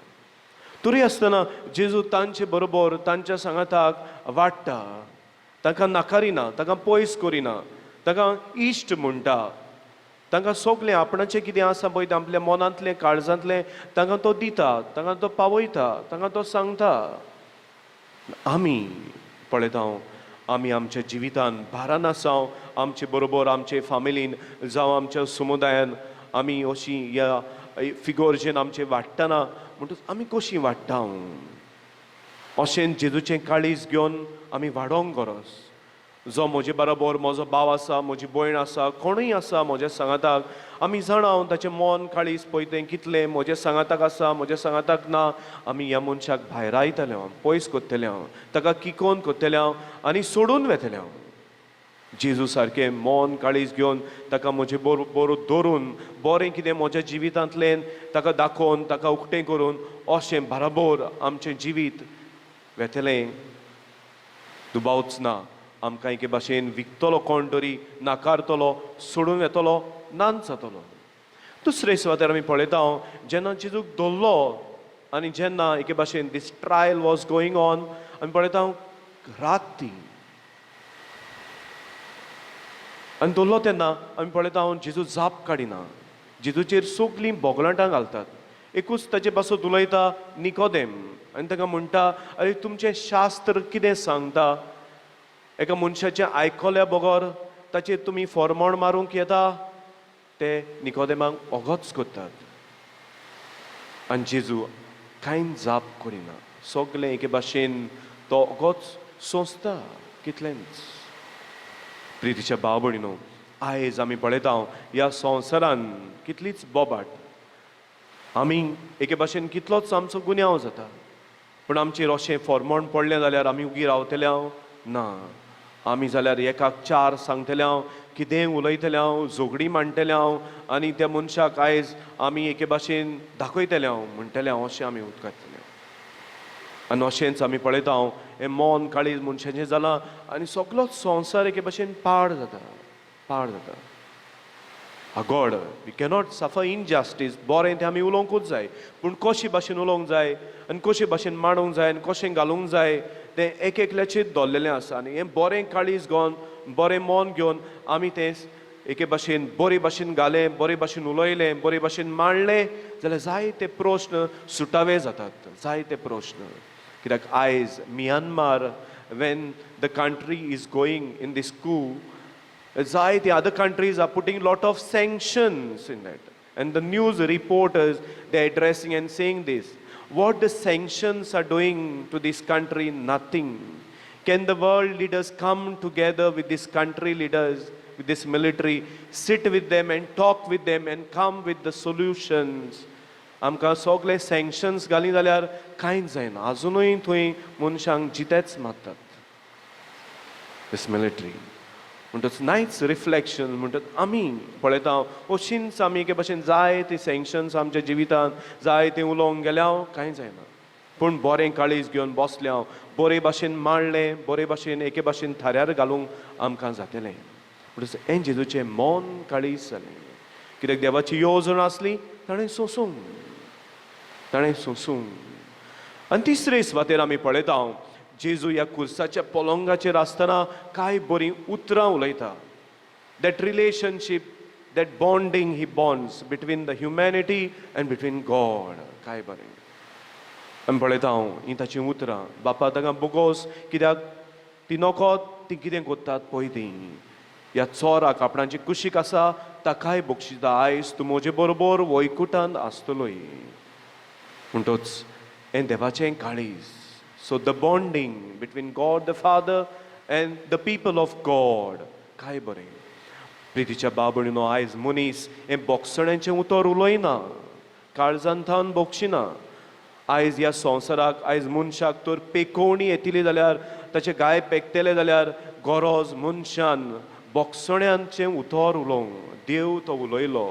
तरी आसतना जेजू तांचे बरोबर तांच्या सांगाताक वाडटा, तांकां नाकारिना, तांकां पयस करिना, तांकां इश्ट म्हणटा, तांकां सगलें आपणाचें कितें आसा पळय आपल्या मनांतलें काळजांतलें तांकां तो दिता, तांकां तो पावयता, तांकां तो सांगता. आमी पळयता आमी आमच्या जिवितान भारान आसा, आमचे बरोबर आमचे फामिलीन जावं आमच्या समुदायान आमी अशी ह्या फिगोर्जेन आमचे वाडटना म्हणटच आमी कशीं वाडटा अशें जेजूचें काळीज घेवन आमी वाडोवंक गरज. जो म्हजे बरोबर म्हजो भाव आसा, म्हजी भयण आसा, कोणूय आसा म्हज्या सांगाताक, आमी जाणा ताचें मन काळीज पळय तें कितलें म्हज्या सांगाताक आसा, म्हज्या सांगाताक ना. आमी ह्या मनशाक भायरायतले हांव, पयस करतले हांव, ताका किकोन करतले हांव आनी सोडून वेतले हांव. जेजू सारकें मन काळीज घेवन ताका म्हजें बरोबर दवरून बरें कितें म्हज्या जिवितांतल्यान ताका दाखोवन ताका उक्तें करून अशें बराबर आमचें जिवीत वेतलें. दुबावच ना आमकां एके भाशेन विकतलो कोण तरी, नाकारतलो, सोडून वेतलो, नाच जातलो. दुसरे सुवातेर आमी पळयता जेन्ना जेजूक धरलो आनी जेन्ना एके भाशेन this trial was going on, आमी पळयता रात ती आनी धरलो तेन्ना आमी पळयता जेजू जाप काडिना, जेजूचेर सगलीं बोगलाटां घालतात. एकूच ताचे पासत उलयता निकोदेम आनी ताका म्हणटा, अरे तुमचें शास्त्र कितें सांगता, एका मनशाचें आयकल्या बगर ताचेर तुमी फॉर्मोण मारूंक येता? ते निकोदेमाक ओगोच करतात आनी जेजू कांय जाप करिना, सगलें एके भाशेन तो ओगोच सोंसता कितलेंच. प्रितीच्या भाव भयणीनो, आयज आमी पळयता ह्या संवसारान कितलीच बोबाट. आमी एके भाशेन कितलोच आमचो गुन्यांव जाता, पूण आमचेर अशें फॉर्मोण पडलें जाल्यार आमी उगी रावतले हांव ना. आमी जाल्यार एकाक चार सांगतले हांव, कितेंय उलयतले हांव, झगडीं मांडटले हांव आनी त्या मनशाक आयज आमी एके भाशेन दाखयतले हांव, म्हणटले हांव, अशें आमी उदकारतले. आनी अशेंच आमी पळयता हांव हें मन काळीज मनशाचें जालां आनी सगलोच संवसार एके भाशेन पाड जाता, पाड जाता. God, we cannot suffer injustice. बरें तें आमी उलोवंकूच जाय, पूण कशे भाशेन उलोवंक जाय आनी कशे भाशेन मांडूंक जाय आनी कशें घालूंक जाय तें एक एकल्याचेर दवरलेलें आसा. आनी हें बरें काळीज घेवन, बरें मन घेवन आमी तें एके भाशेन बरे भाशेन घालें, बरे भाशेन उलयलें, बरे भाशेन मांडलें जाल्यार जायते प्रस्न सुटावे जातात, जायते प्रस्न. कित्याक आयज Myanmar, when the country is going in this coup, जायते other countries are putting lot of sanctions in that. And the news reporters, they are addressing and saying this. What the sanctions are doing to this country? Nothing. Can the world leaders come together with these country leaders, with this military, sit with them and talk with them and come with the solutions? आमकां सगळे sanctions घाली जाल्यार कांयच जायना. आजुनूय थंय मनशांक जितेच मारतात दीस मिलिटरी. म्हणटच नायच रिफ्लेक्शन. म्हणटच आमी पळयता अशींच आमी एके भाशेन जाय ती सँक्शन्स आमच्या जिवितांत जाय तें उलोवंक गेल्या कांय जायना. पूण बरें काळीज घेवन बसलें हांव, बरे भाशेन मांडलें, बरे भाशेन एके भाशेन थाऱ्यार घालूंक आमकां जातलें. म्हणटच हें जेजूचें मन काळीज जालें. कित्याक देवाची येवजण आसली, ताणें सोंसूंक, ताणें सोंसूंक. आनी तिसरे सुवातेर आमी पळयता, जेजू ह्या कुर्साच्या पलंगाचेर आसतना कांय बरीं उतरां उलयता. That relationship, that bonding he bonds between the humanity and between God. काय बरें आमी पळयता हांव हीं ताचीं उतरां. बापा, तांकां बोगोस, कित्याक ती नकोत ती कितें कोत्तात पळय ती. ह्या चोराक आपणाची कुशीक आसा ताकाय बक्षिता, आयज तूं म्हजे बरोबर वैकुटान आसतलोय. म्हणटोच हें देवाचें काळीज. So the bonding between God the Father and the people of God. काय बरें. प्रितीच्या बाबणीनो, आयज मनीस हें बोगसण्याचें उतर उलयना, काळजान थावन बोगशिना. आयज ह्या संवसाराक, आयज मनशाक तर पेकोवणी येतली जाल्यार, ताचे गाय पेकतले जाल्यार गरज मनशान बोगसण्यांचें उतर उलोवंक. देव तो उलयलो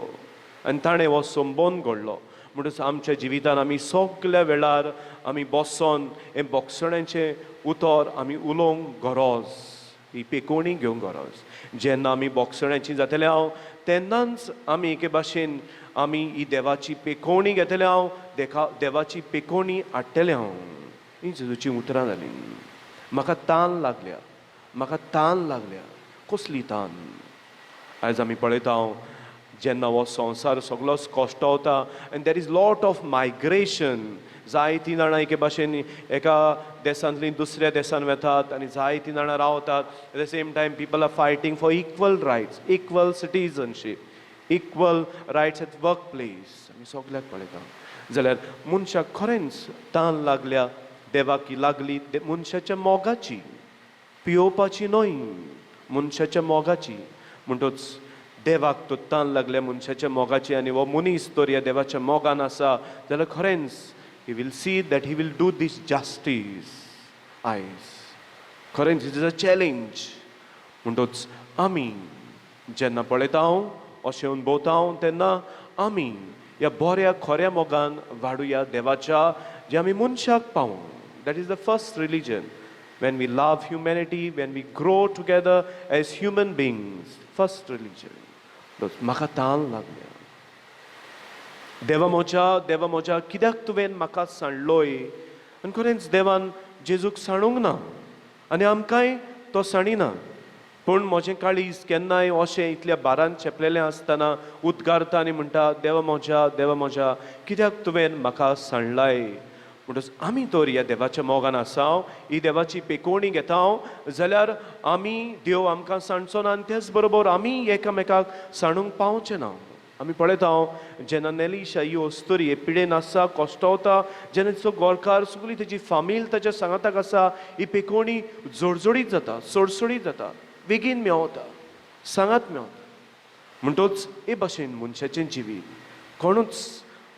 आनी ताणें हो संबंद घडलो. म्हणटच आमच्या जिवितान आमी सगल्या वेळार आमी बसोन हें बोगसण्यांचें उतर आमी उलोवंक गरज, ही पेकोवणी घेवंक गरज. जेन्ना आमी बोगसण्याची जातले हांव, तेन्नाच आमी एके भाशेन आमी ही देवाची पेकोवणी घेतले हांव, देखा देवाची पेकोवणी हाडटले हांव. ही जेजूची उतरां जालीं. म्हाका तान लागल्या, म्हाका तान लागल्या. कसली तान? आयज आमी पळयता जेन्ना हो संवसार सगलोच कश्टवता and there is lot of migration. जायतीं जाणां एके भाशेन एका देशांतलीं दुसऱ्या देशान वेतात आनी जायतीं जाणां रावतात. At the same time, people are fighting for equal rights, equal citizenship, equal rights at work place. आमी सगल्याक पळयता जाल्यार मनशाक खरेंच तान लागल्या. देवाक ही लागली मनशाच्या मोगाची, पियोवपाची न्हय, मनशाच्या मोगाची. म्हणटच देवाक तो तान लागल्या मनशाच्या मोगाची आनी हो मनीस तर ह्या देवाच्या मोगान आसा जाल्यार खरेंच he will see that he will do this justice. आयज खरेंच it is a challenge. म्हणटच आमी जेन्ना पळयता हांव अशें अणभवता हांव, तेन्ना आमी ह्या बऱ्या खऱ्या मोगान वाडुया देवाच्या, जे आमी मनशाक पावूं. That is the first religion, when we love humanity, when we grow together as human beings. First religion. म्हाका तान लागल्या, देवा म्हज्या, देवा म्हज्या, कित्याक तुवें म्हाका सांडलोय? आनी खरेंच देवान जेजूक सांडूंक ना आनी आमकांय तो सांडिना. पूण म्हजें काळीज केन्नाय अशें इतल्या बारान चेपलेलें आसतना उद्गारता आनी म्हणटा, देवा म्हज्या, देवा म्हज्या, कित्याक तुवें म्हाका सांडलाय? म्हणटच आमी तर ह्या देवाच्या मोगान आसा, ही देवाची पेकोवणी घेता जाल्यार आमी देव आमकां सांडचो ना आनी तेच बरोबर आमी एकामेकाक सांडूंक पावचे ना. आमी पळयता जेन्ना नेलिशा ही अस्तुरी हे पिडेन आसा, कश्टवता, जेन्ना तिचो गोरकार, सगळी तेजी फामील ताच्या सांगाताक आसा, ही पेकोवणी जोडजोडीत जाता, सोडसोडीत जाता, बेगीन मेवता, सांगात मेवता. म्हणटोच हे भाशेन मनशाचें जिवीत कोणूच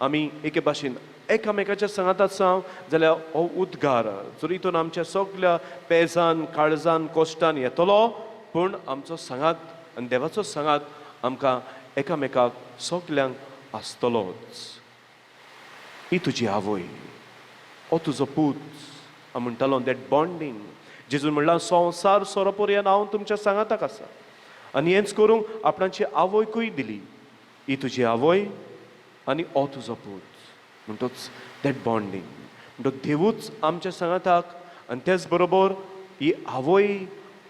आमी एके भाशेन एकामेकाच्या सांगात आसा जाल्यार हो उद्गार जर हितून आमच्या सगल्या पेजान काळजान कश्टान येतलो, पूण आमचो सांगात आनी देवाचो सांगात आमकां एकामेकाक सगल्यांक आसतलोच. ही तुजी आवय, हो तुजो पूत हांव म्हणटालो, that bonding. जेजून म्हणलां संवसार सोरोपर्यंत हांव तुमच्या सांगाताक आसा. आनी हेंच करूंक आपणाची आवयकूय दिली, ही तुजी आवय आनी हो तुजो पूत. म्हणटोच that bonding, म्हणटोच देवूच आमच्या सांगाताक आनी तेच बरोबर ही आवय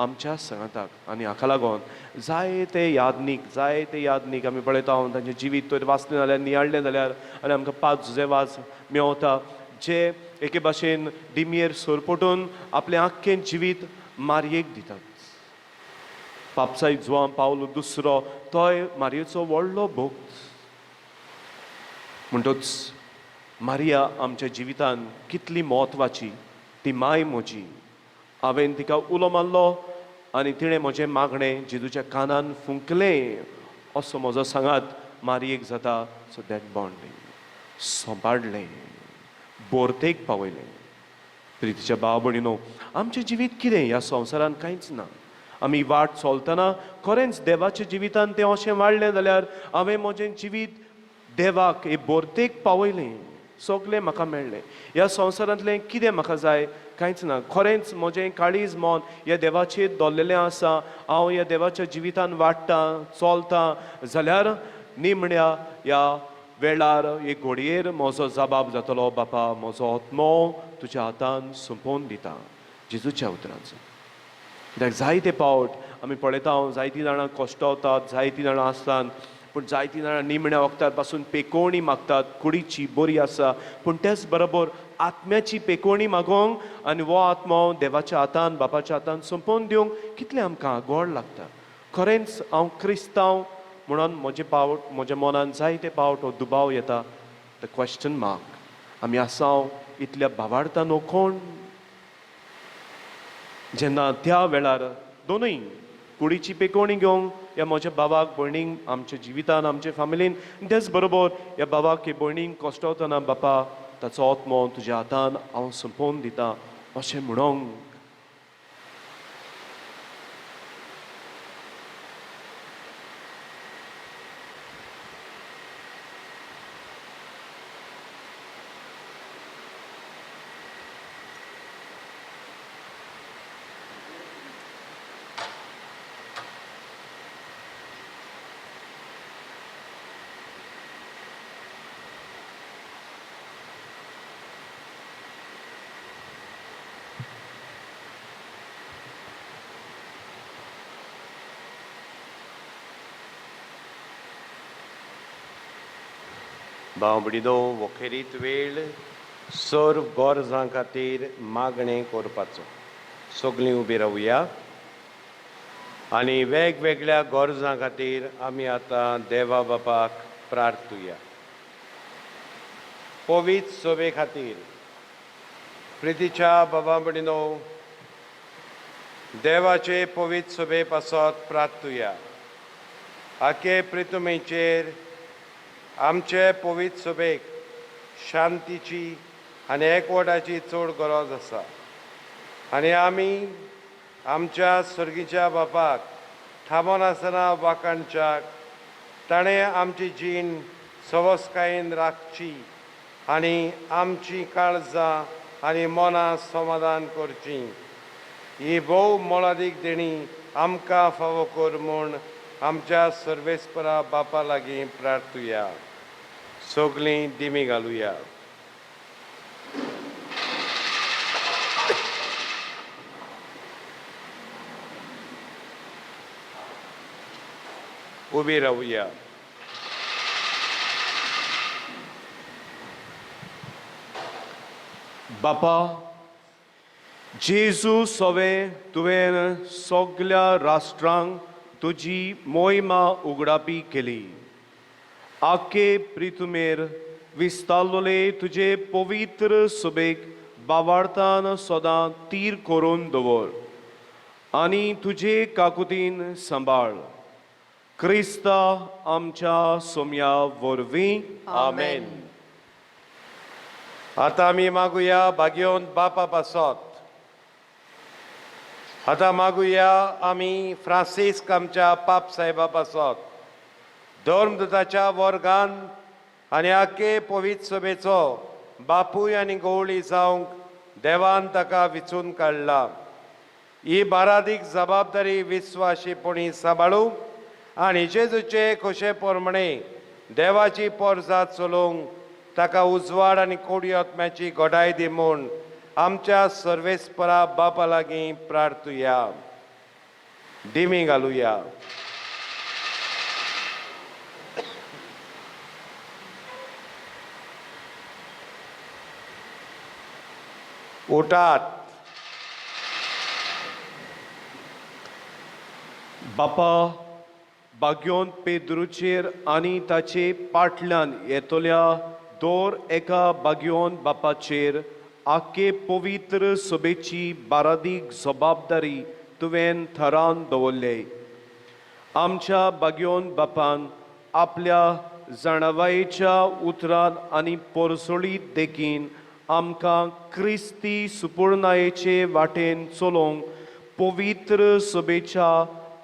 आमच्या सांगाताक. आनी हाका लागून जायते यादनीक, जायते यादनीक आमी पळयता, हांव तांचें जिवीत तर वाचलें जाल्यार, नियाळ्ळें जाल्यार आनी आमकां 5 जुजे वाज मेवता जे एके भाशेन दिमयेर सरपटून आपलें आख्खें जिवीत मारयेक दितात. पापसाय जुवां पावलो दुसरो, तोय मारयेचो व्हडलो भक्त. म्हणटोच मारिया आमच्या जिवितान कितली म्हत्वाची, ती माय म्हजी. हांवें तिका उलो मारलो आनी तिणें म्हजें मागणें जेजूच्या कानान फुंकलें, असो म्हजो सांगात मारयेक जाता. So that bonding सांबाळ्ळें, बोरतेक पावयलें. प्रितीच्या भाव भयणीनो, आमचें जिवीत कितें ह्या संवसारान कांयच ना. आमी वाट चलतना खरेंच देवाच्या जिवितान तें अशें वाडलें जाल्यार हांवें म्हजें जिवीत देवाक हे बोरतेक पावयलें, सगळें म्हाका मेळ्ळें. ह्या संवसारांतलें कितें म्हाका जाय कांयच ना. खरेंच म्हजें काळीज मन ह्या देवाचेर दवरलेलें आसा. हांव ह्या देवाच्या जिवितान वाडटां चलतां जाल्यार निमण्या ह्या वेळार एक घडयेर म्हजो जबाब जातलो, बापा म्हजो आत्मो तुज्या हातान सोंपोवन दिता, जेजूच्या उतरांचो. कित्याक जायते पावट आमी पळयता, जायतीं जाणां कश्टवतात, जायतीं जाणां आसतात, पूण जायतीं जाणां निमण्या वखदार पासून पेकोवणी मागतात. कुडीची बरी आसा, पूण तेच बरोबर आत्म्याची पेकोवणी मागोवंक आनी हो आत्मो देवाच्या हातान बापाच्या हातान सोंपोवन दिवंक कितलें आमकां गोड लागता. खरेंच हांव क्रिस्तांव म्हणून म्हजे पावट म्हज्या मनान जायते पावट हो दुबाव येता, the question mark. आमी आसाव इतल्या भावार्ता न्हू कोण? जेन्ना त्या वेळार दोनूय कुडीची पेकोवणी घेवंक ह्या म्हज्या बाबाक भयणींक आमच्या जिवितान आमच्या फामिलीन, तेच बरोबर ह्या बाबाक हे भयणींक कश्टवतना बापा ताचो आत्मो तुज्या हातान हांव सोंपोवन दिता अशें म्हणोंक भाव भयणीनो, वखेरीत वेळ सर्व गरजां खातीर मागणें करपाचो. सगळीं उबी रावया आनी वेगवेगळ्या गरजां खातीर आमी आतां देवा बापाक प्रार्थुया. पवित्र सभे खातीर प्रितीच्या बाबा भयणीनो, देवाचे पवित्र सभे पासत प्रार्थुया. आखे प्रितुमेचेर आमचे पवित्र सभेक शांतीची आनी एकवटाची चड गरज आसा आनी आमी आमच्या सर्गीच्या बापाक थांबनासतना वाखाणच्याक ताणें आमची जीण सवसकायेन राखची आनी आमची काळजां आनी मनां समाधान करचीं. ही भोव मोलादीक देणी आमकां फावो कर म्हूण आमच्या सर्वेस्परा बापा लागीं प्रार्थुया. सगळीं दिमी घालुया. उबी रावया. बापा जेजू सवे तुवें सगल्या राष्ट्रांक तुजी मोहिमा उगडापी केली. आखे प्रितुमेर विस्तारलोले तुजे पवित्र सभेक बावार्थान सदां तीर करून दवर आनी तुजे काकुतीन सांबाळ. क्रिस्ता आमच्या सोम्या वरवीं. आमेन. आतां आमी मागुया भाग्योन बापा पासत. आतां मागुया आमी फ्रांसिस्क आमच्या पाप साहेबा पासत, धर्मदूताच्या वर्गान आनी आखे पवित्र सभेचो बापूय आनी गवळी जावंक देवान ताका विचून काडला. ही बारादीक जबाबदारी विस्वाशीपणी सांबाळूंक आनी जेजूचे खोशे प्रमाणे देवाची पोरजात चलोवंक ताका उजवाड आनी कोडी आत्म्याची घडाय दी म्हूण आमच्या सर्वेस्परा बापा लागीं प्रार्थुया. दिमी घालुया. उठात. बापा, बाग्योन पेद्रूचेर आनी ताचे पाटल्यान येतल्या दर एका बाग्योन बापाचेर आखे पवित्र सभेची बारादीक जबाबदारी तुवें थरान दवरले. आमच्या बाग्योन बापान आपल्या जाणवायेच्या उतरान आनी पोरसोळीत देखीन आमकां क्रिस्ती सुपूर्णायेचे वाटेन चलोवंक पवित्र सभेच्या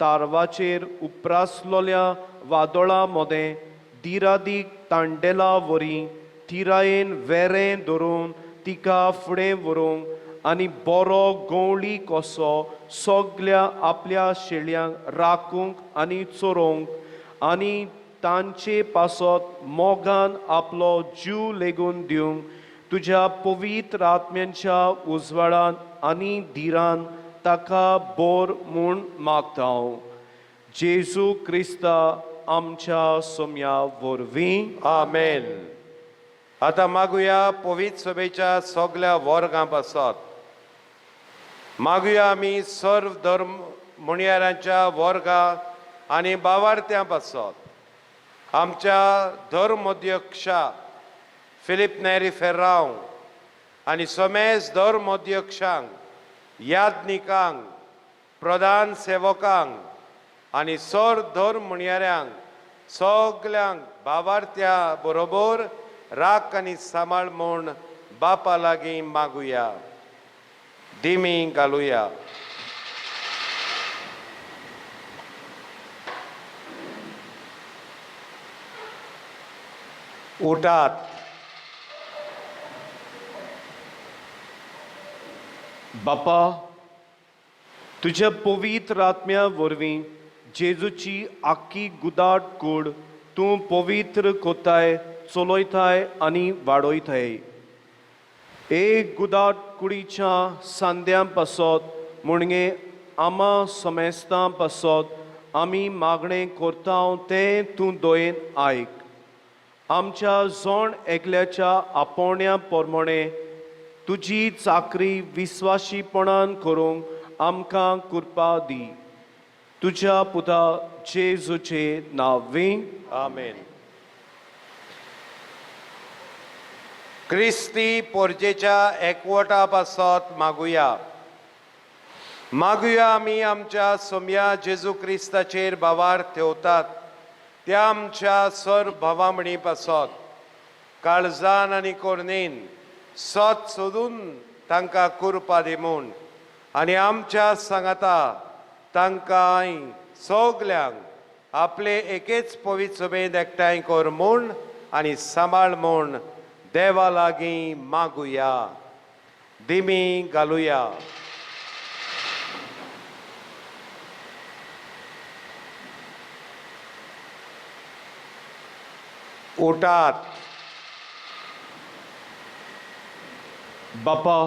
तारवाचेर उप्रासलोल्या वादळां मदें दिरादीक तांडेला वरी थिरायेन वेरें धरून तिका फुडें व्हरूंक आनी बरो गवळी कसो सगल्या आपल्या शेळयांक राखूंक आनी चरोवंक आनी तांचे पासत मोगान आपलो जीव लेगून दिवंक तुज्या पवित्र आत्म्यांच्या उजवाडान आनी धिरान ताका बोर म्हूण मागता हांव, जेजू क्रिस्ता आमच्या सोम्या वरवीं. आमेन. आतां मागुया पवित्र सभेच्या सगल्या वर्गां पासत. मागुया आमी सर्व धर्म मुणयारांच्या वर्गां आनी बावार्थ्यां पासत. आमच्या धर्मोध्यक्षा फिलीप नेरी फेर्रांव आनी समेज धर्मोध्यक्षांक, याज्ञिकांक, प्रधान सेवकांक आनी सर धर्म म्हणयाऱ्यांक सगल्यांक भावार्थ्या बरोबर राख आनी सांबाळ म्हूण बापा लागीं मागुया. दिमी घालुया. उठात. बापा, तुज्या पवित्र आत्म्या वरवीं जेजूची आख्खी गुदाट कूड तूं पवित्र कोताय, चलयताय आनी वाडयताय. एक गुदाट कुडीच्या सांद्यां पासत म्हणगे आमा समेस्तां पासत आमी मागणें करता तें तूं दोयेन आयक. आमच्या जोण एकल्याच्या आपोवण्या प्रमाणे तुजी चाकरी विस्वाशीपणान करूंक आमकां कृपा दी. तुज्या पुता जेजूचे नांवी. आमेन. क्रिस्ती पोरजेच्या एकवटा पासत मागुया. मागुया आमी आमच्या सोम्या जेजू क्रिस्ताचेर भावार ठेवतात त्या आमच्या सर भावामणी पासत काळजान आनी कोर्नेन सत सोदून तांकां कुरपा दी म्हूण आनी आमच्या सांगाता तांकां सगल्यांक आपले एकेच पवित्र सभेंत एकठांय कर म्हूण आनी सांबाळ म्हूण देवा लागीं मागुया. दिमी घालुया. उठात. बापा,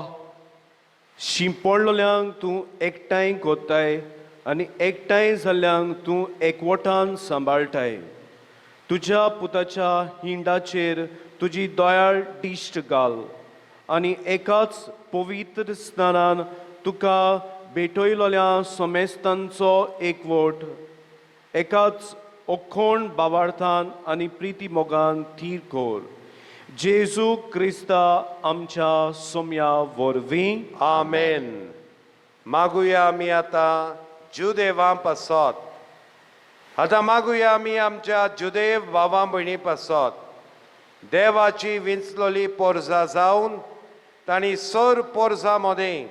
शिंपडलोल्यांक तूं एकठांय कोत्ताय आनी एकठांय जाल्ल्यांक तूं एकवटान सांबाळटाय. तुज्या पुताच्या हिंडाचेर तुजी दयाळ दिश्ट घाल आनी एकाच पवित्र स्नानान तुका भेटयलोल्या समेस्तांचो एकवट एकाच ओखोण बावार्थान आनी प्रिती मोगान थीर कर. जेजू क्रिस्ता आमच्या सोम्या वरवीं. आमेन. मागुया आमी आतां जुदेवां पासत. आतां मागुया आमी आमच्या जुदेव भावा भयणी पासत. देवाची विंचलोली पोरजा जावन तांणी सर पोरजा मदें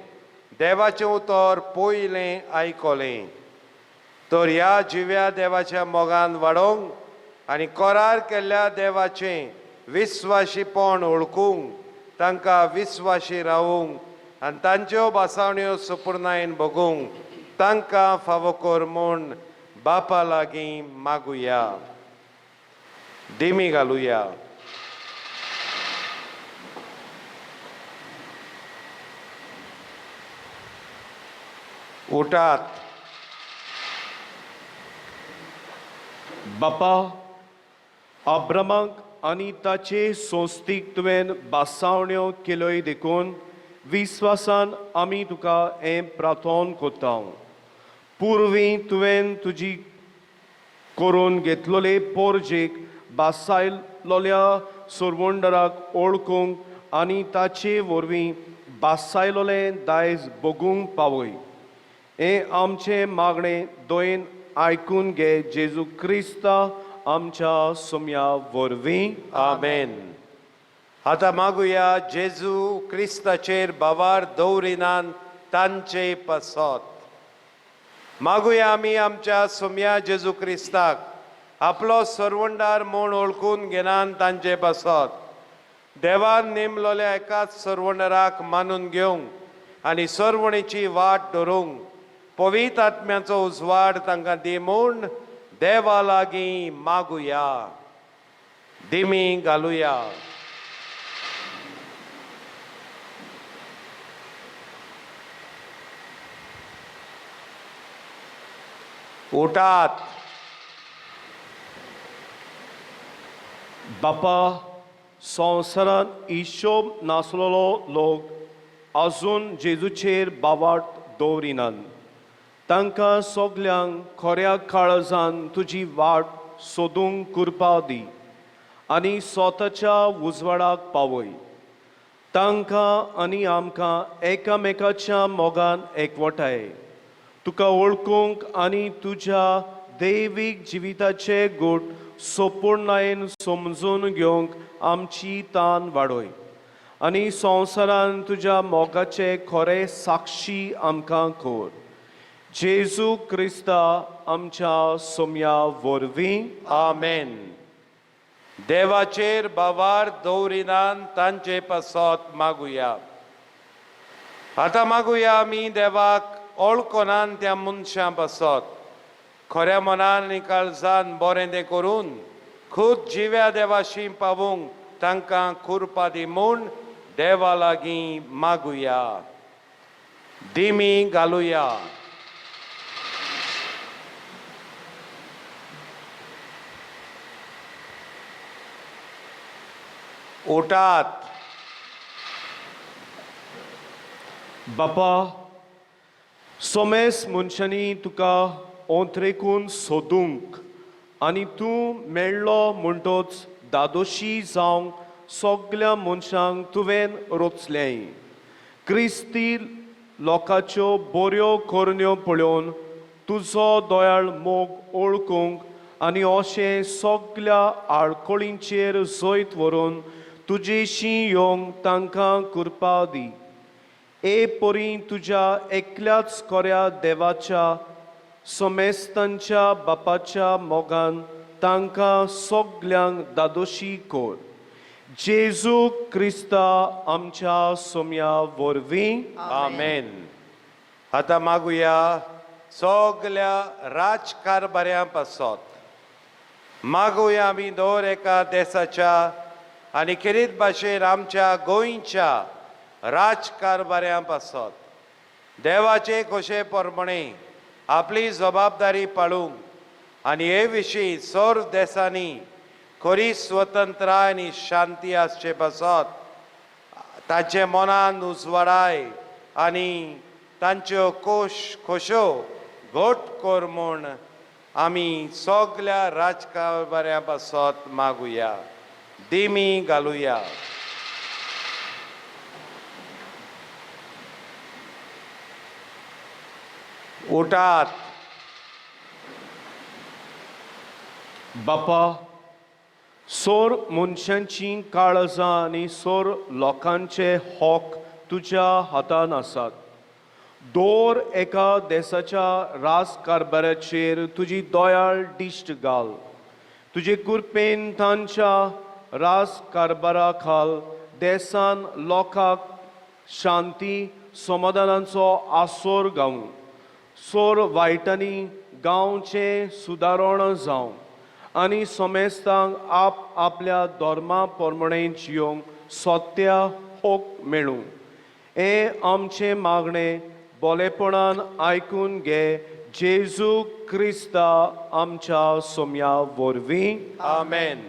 देवाचें उतर पयलें आयकलें. तर ह्या जिव्या देवाच्या मोगान वाडोवंक आनी करार केल्ल्या देवाचें विस्वाशीपण वळखूंक तांकां विस्वाशी रावूंक आनी तांच्यो भासावण्यो सुपुर्णायेन भोगूंक तांकां फावो कर म्हूण बापा लागीं मागुया. दिमी घालुया. उठात. बापा, अब्रामाक आनी ताचे संस्थीक तुवें बासावण्यो केल्यो देखून विस्वासान आमी तुका हें प्रार्थन कोत्ता. पुर्वी तुवें तुजी करून घेतलोले पोरजेक बासायलोल्या सुरवंडराक वळखूंक आनी ताचे वरवीं बासायलोलें दायज भोगूंक पावय. हें आमचें मागणें दोयेन आयकून घे जेजू क्रिस्ता आमच्या सोम्या वरवीं. आमेन. आतां मागुया जेजू क्रिस्ताचेर भावार दवरिनान तांचे पासत. मागुया आमी आमच्या सोम्या जेजू क्रिस्ताक आपलो सरवंडार म्हूण वळखून घेनान तांचे पासत. देवान नेमलोल्या एकाच सरवंडराक मानून घेवंक आनी सरवणेची वाट धरूंक पवित्र आत्म्याचो उजवाड तांकां दी म्हूण देवा लागीं मागुया. दिमी घालुया. उठात. बापा, संवसारांत हिशोब नासलेलो लोक आजून जेजूचेर बावाट दवरिनात. तांकां सगल्यांक खऱ्या काळजान तुजी वाट सोदूंक कृपा दी आनी स्वताच्या उजवाडाक पावय. तांकां आनी आमकां एकामेकाच्या मोगान एकवटाय. तुका वळखूंक आनी तुज्या दैवीक जिविताचे गूट सोपूर्णायेन समजून घेवंक आमची तान वाडय आनी संवसारान तुज्या मोगाचे खरे साक्षी आमकां कर. जेजू क्रिस्ता आमच्या सोम्या वरवीं. आमेन. देवाचेर भावार दवरिनान तांचे पासत मागुया. आतां मागुया आमी देवाक ओळखनान त्या मनशां पासत. खऱ्या मनान आनी काळजान बरें तें करून खूद जिव्या देवाशी पावूंक तांकां कृपा दी म्हूण देवा लागीं मागुया. दिमी घालुया. उठात. बापा, सोमेस मनशांनी तुका ओंत्रेकून सोदूंक आनी तूं मेळ्ळो म्हणटोच दादोशी जावंक सगल्या मनशांक तुवें रोचलें. क्रिस्ती लोकांच्यो बऱ्यो करण्यो पळोवन तुजो दयाळ मोग वळखूंक आनी अशें सगल्या आडखळींचेर जैत व्हरून तुजेशी येवंक तांकां कृपा दी. ए परी तुज्या एकल्याच खऱ्या देवाच्या समेस्तांच्या बापाच्या मोगान तांकां सगल्यांक दादोशी कर. जेजू क्रिस्ता आमच्या सोम्या वरवीं. आमेन. आतां मागुया सगल्या राजकारभाऱ्यां पासत. मागुया आमी दर एका देसाच्या आनी खेरीत भाशेन आमच्या गोंयच्या राजकारभाऱ्यां पासत. देवाचे खोशे प्रमाणे आपली जबाबदारी पाळूंक आनी हे विशीं सर्व देसांनी खरी स्वतंत्राय आनी शांती आसचे पासत तांचे मनान उजवाडाय आनी तांच्यो खोश्यो घट कर म्हूण आमी सगल्या राजकारभाऱ्यां पासत मागुया. दिमी घालुया. उठात. बापा, सोर मनशांची काळजां आनी सोर लोकांचे हॉक तुज्या हातान आसात. दर एका देसाच्या राज कारभाराचेर तुजी दयाळ दिश्ट घाल. तुजे कृपेन तांच्या राज कारभारा खाल देसान लोकांक शांती समाधानाचो आसोर गावूं. सोर वायटांनी गांवचें सुदारण जावं आनी समेस्तांक आप आपल्या धर्मा प्रमाणें जियोंक सत्या होक मेळूं. हें आमचें मागणें बोलेपणान आयकून घे जेजू क्रिस्ता आमच्या सोम्या वरवीं. आमेन.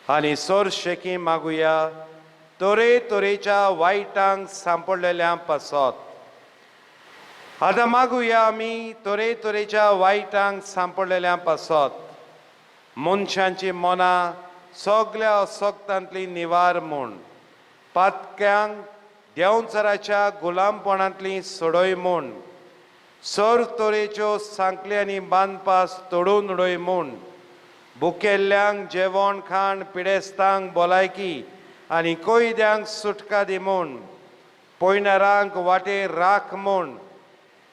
आनी सोरशेकी मागुया तरे तरेच्या वायटांक सांपडलेल्या पासत. आतां मागुया आमी तरे तरेच्या वायटांक सांपडलेल्या पासत. मनशांची मनां सगल्या असक्तांतली निवार म्हूण, पातक्यांक देंवचाराच्या गुलामपणांतली सोडय म्हूण, सर तरेच्यो सांकली आनी बांदपास तोडून उडय म्हूण, भुकेल्ल्यांक जेवण खाण, पिडेस्तांक भलायकी आनी कैद्यांक सुटका दी म्हूण, पयणारांक वाटेर राख म्हूण,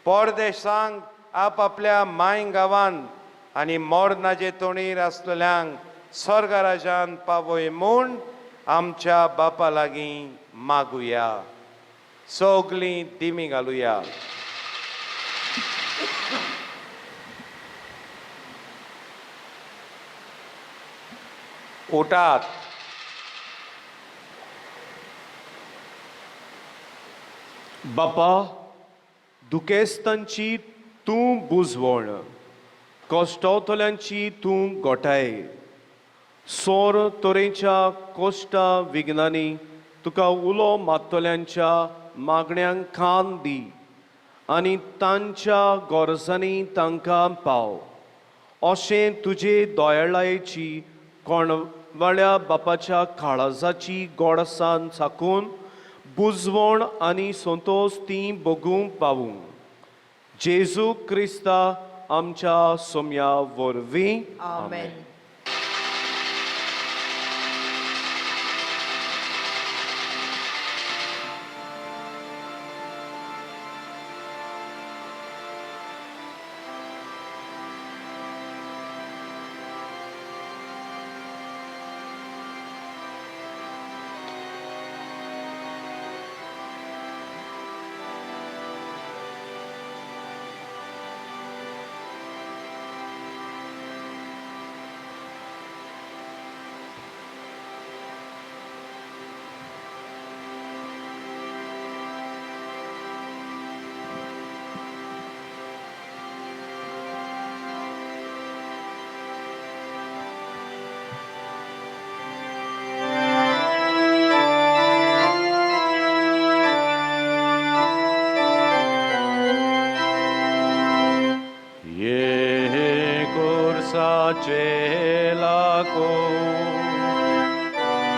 परदेशांक आपआपल्या माय गांवांत आनी मरणाचे तोणीर आसलेल्यांक स्वर्गराजान पावय म्हूण आमच्या बापा लागीं मागुया. सगलीं दिमी घालुया. उठात. बापा, दुखेस्तांची तूं बुजवण, कश्टवतल्यांची तूं गोठाय. सोर तरेच्या कोश्टा विघ्नांनी तुका उलो मारतल्यांच्या मागण्यांक कान दी आनी तांच्या गरजांनी तांकां पाव. अशें तुजे दयाळायेची कोणवाळ्या बापाच्या काळजाची गोडसान साकून बुजवण आनी संतोश ती बगूंक पावूं. जेजू क्रिस्ता आमच्या सोम्या वरवीं. आमेन.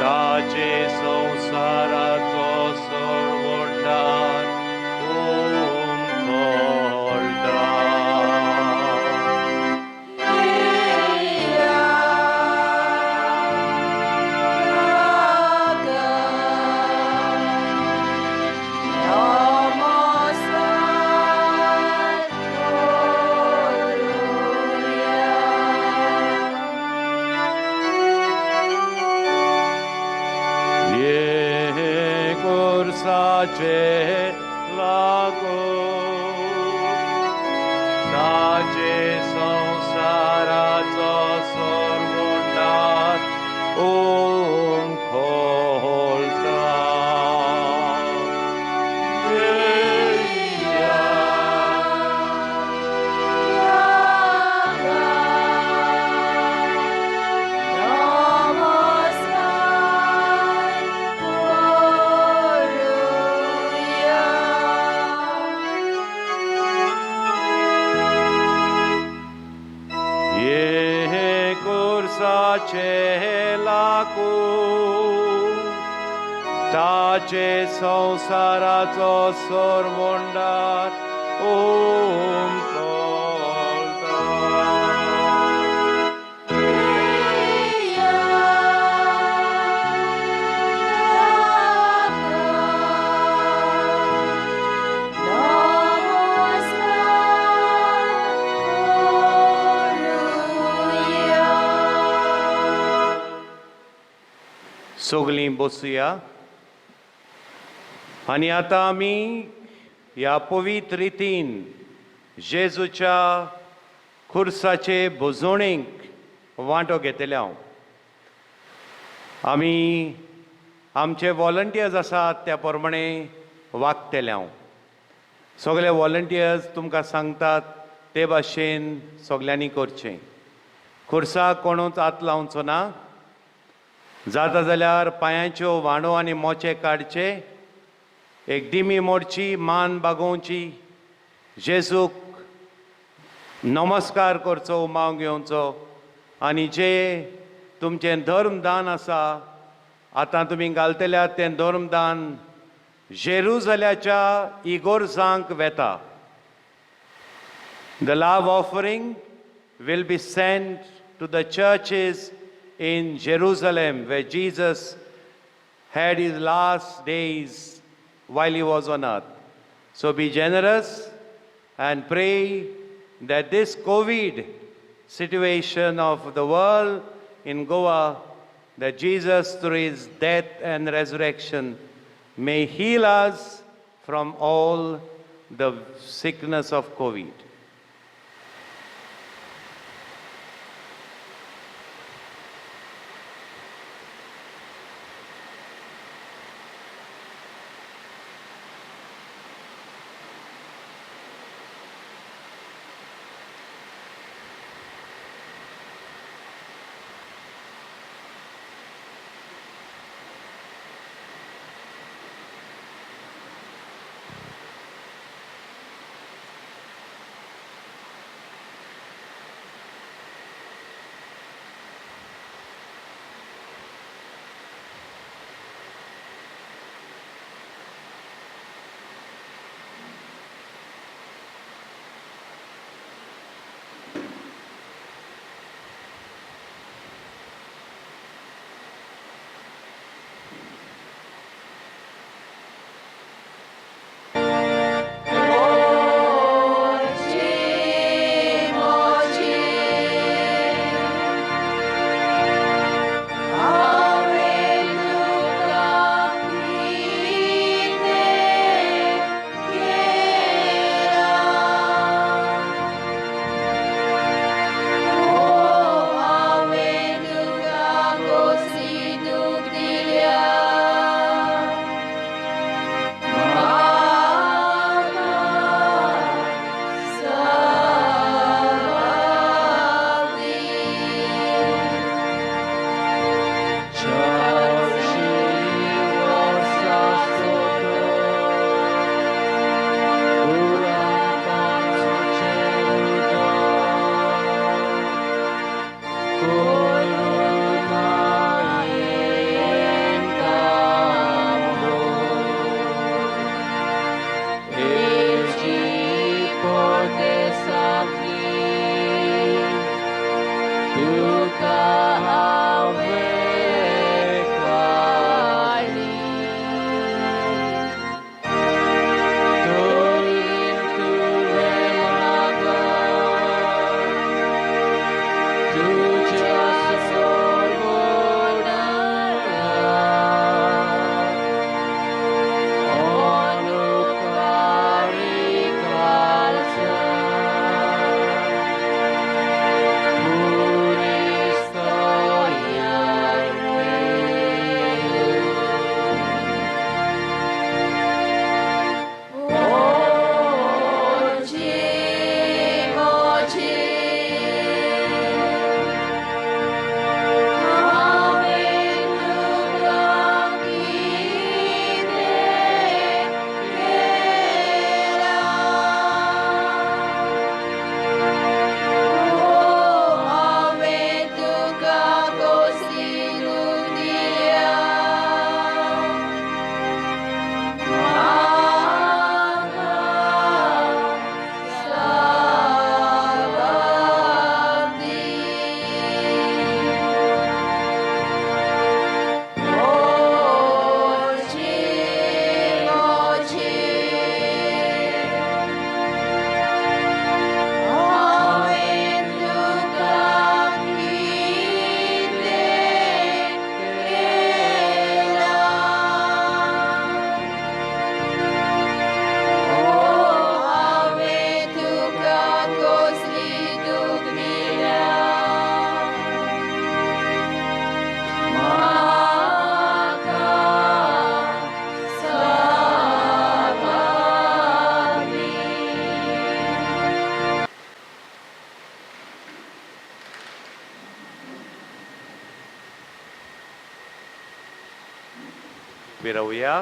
ताचे संवसाराचो सरवंडार उमखोलता. ये कुर्साचे लागो ताचे संवसाराचो सरवंडार उमखोलता. ये कुर्साचे लागू ताचे संवसाराचो सरवंडार उमखोलता. सगलीं बसुया आनी आतां आमी ह्या पवित्र रितीन जेजूच्या खुर्साचे भोजवणेक वांटो घेतले हांव. आमी आमचे वॉलंटियर्स आसात त्या प्रमाणे वागतले हांव. सगळे वॉलंटियर्स तुमकां सांगतात ते भाशेन सगल्यांनी करचें. खुर्साक कोणूच हात लावचो ना, जाता जाल्यार पांयांच्यो व्हाणो आनी मोचे काडचे, एक दिमी मोडची, मान बागोवची, जेजूक नमस्कार करचो, उमाव घेवचो आनी जे तुमचें धर्मदान आसा आतां तुमी घालतल्या तें धर्मदान जेरुजल्याच्या इगोर्जांक वेता. The love offering will be sent to the churches in Jerusalem where Jesus had his last days while he was on earth. So be generous and pray that this COVID situation of the world in Goa, that Jesus through his death and resurrection may heal us from all the sickness of COVID. उबी रावया.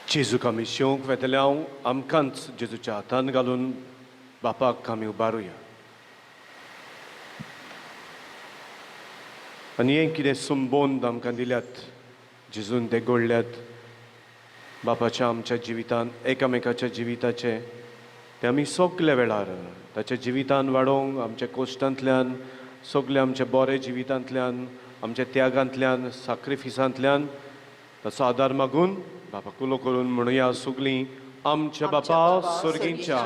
जेजूक आमी शेवंक वेतले हांव आमकांच जेजूच्या हातान घालून बापाक आमी उबारुया. आनी हें कितें संबंद आमकां दिल्यात जेजून ते घडल्यात बापाच्या आमच्या जिवितान एकामेकाच्या जिविताचें तें आमी सगल्या वेळार ताच्या जिवितान वाडोवंक आमच्या कोश्टांतल्यान सगल्या आमच्या बऱ्या जिवितांतल्यान आमच्या त्यागांतल्यान साक्रिफिसांतल्यान ताचो आदार मागून बापा कुलो करून म्हणुया सगलीं आमच्या बापा सोर्गींच्या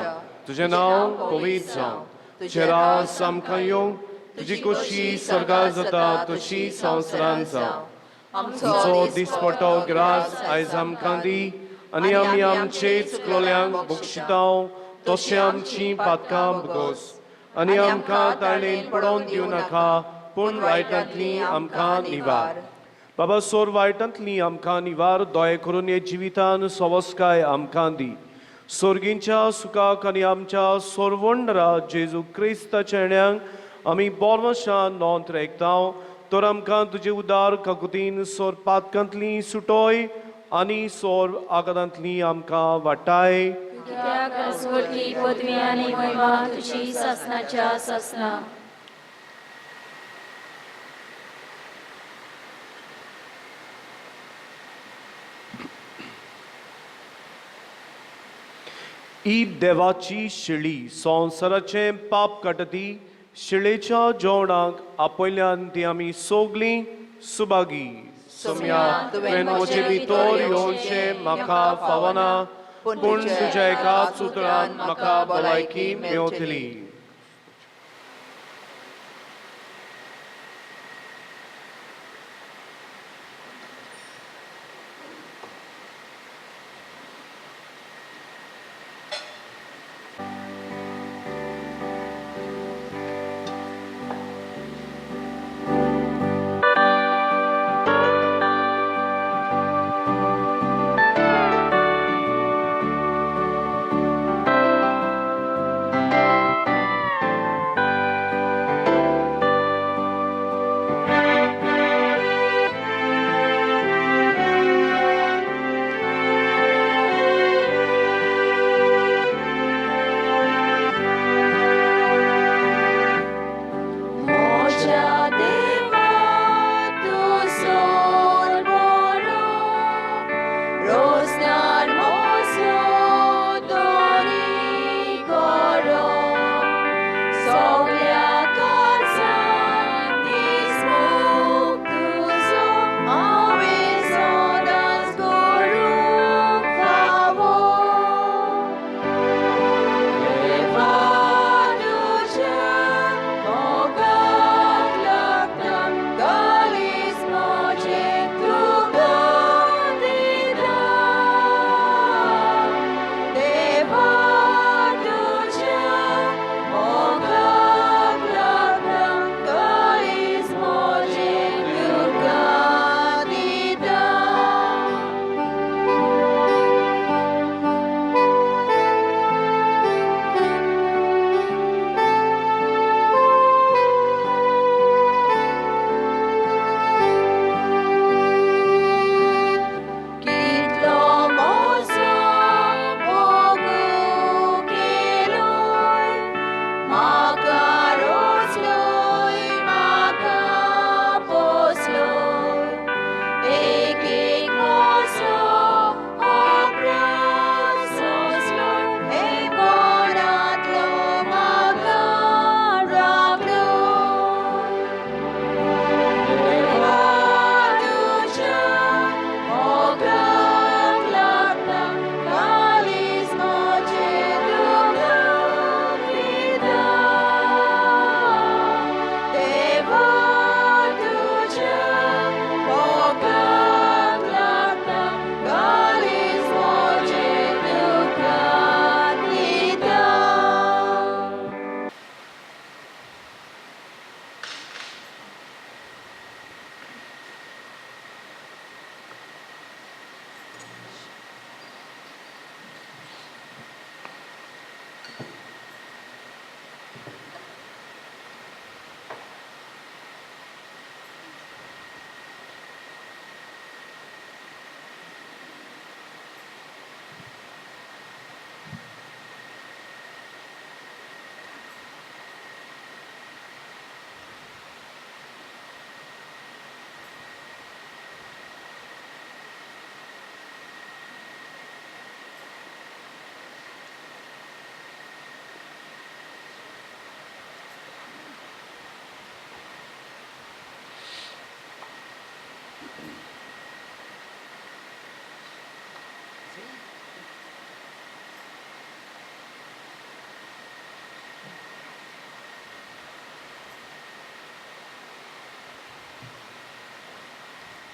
तुजें नांव पवित्र जावं, तुजें रास आमकां येवं, तुजी खोशी सर्गार जाता तशी संवसारांत जावं. आमचो दिसपटो ग्रास आयज आमकां दी आनी आमी आमचे चुकलोल्यांक बक्षितांव तशें आमची पातकां भोगोस आनी आमकां ताळेन पडोवन दिवं नाका पूण वायटांतली आमकां निवार. बाबा सोर वायटांतली आमकां निवार, दया करून हे जिवितान सवस्काय आमकां दी. सोर्गींच्या सुखाक आनी आमच्या सोरवंडरा जेजू क्रिस्ताच्या येण्यांक आमी बोरवशान नोंद रेखतांव तर आमकां तुजे उदार काकुतीन सोर पातकांतली सुटोय आनी सोर आगादांतली आमकां वाटाय. कित्याक पदवी आनी महिमा तुजी सासनाच्या सासना. ही देवाची शिळी संवसाराचें पाप काडटी शिळेच्या जेवणाक आपयल्यान ती आमी सोगलीं सुभागी. सोम्या तुवें म्हजे भितर येवचें म्हाका फावना पूण तुज्या एकाच उतरान म्हाका भलायकी मेवतली.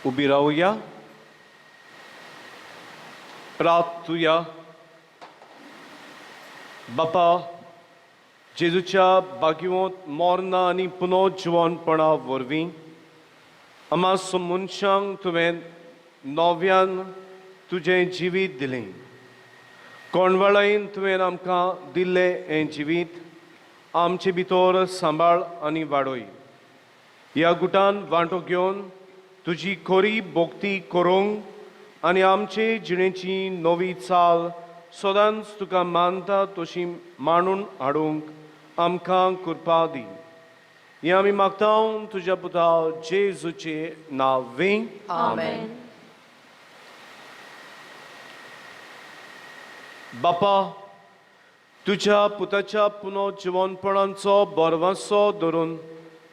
उबी रावया, प्रार्थुया. बापा, जेजूच्या बागिवंत मोर्ना आनी पुनर्जिवनपणा वरवीं आमा मनशांक तुवें नव्यान तुजें जिवीत दिलें. कोणवाळायेन तुवें आमकां दिल्लें हें जिवीत आमचे भितर सांबाळ आनी वाडय. ह्या गुटान वांटो घेवन तुजी खरी भक्ती करूंक आनी आमचे जिणेची नवी चाल सदांच तुका मानता तशी मांडून हाडूंक आमकां कृपा दी. हें आमी मागता तुज्या पुता जेजूचे नांवे. आमेन. बापा, तुज्या पुताच्या पुनर्जिवनपणाचो बरवासो धरून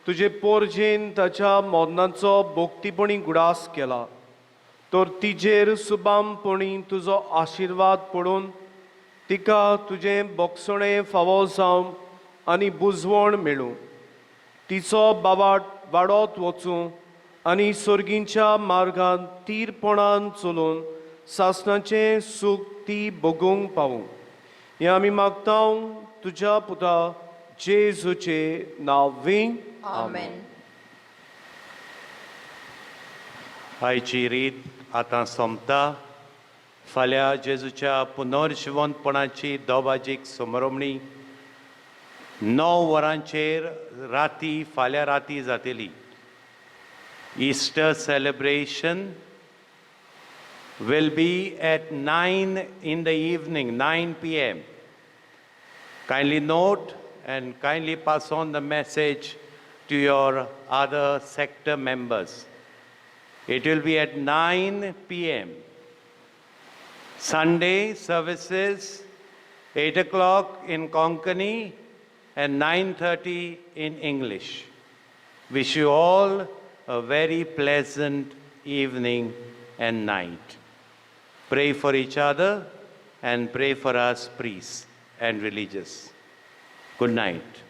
तुजे पोरजेन ताच्या मरणाचो भोक्तीपणी गुडास केला, तर तिजेर सुबामपणी तुजो आशिर्वाद पडून तिका तुजें बोगसणें फावो जावं आनी बुजवण मेळूं. तिचो बावाट वाडत वचूं आनी सर्गींच्या मार्गान तीरपणान चलून सासणाचें सूख ती भोगूंक पावूं. हें आमी मागता तुज्या पुता जेजूचे नांवे. आमेन. आयची रीत आतां सोंपता. फाल्यां जेजूच्या पुनर्जिवंतपणाची दोबाजीक समरमणी 9 वरांचेर राती, फाल्यां राती जातली. Easter celebration will be at 9 in the evening, 9 p.m. Kindly note and kindly pass on the message to your other sector members. It will be at 9 p.m. Sunday services, 8 o'clock in Konkani and 9:30 in English. Wish you all a very pleasant evening and night. Pray for each other and pray for us priests and religious. Good night.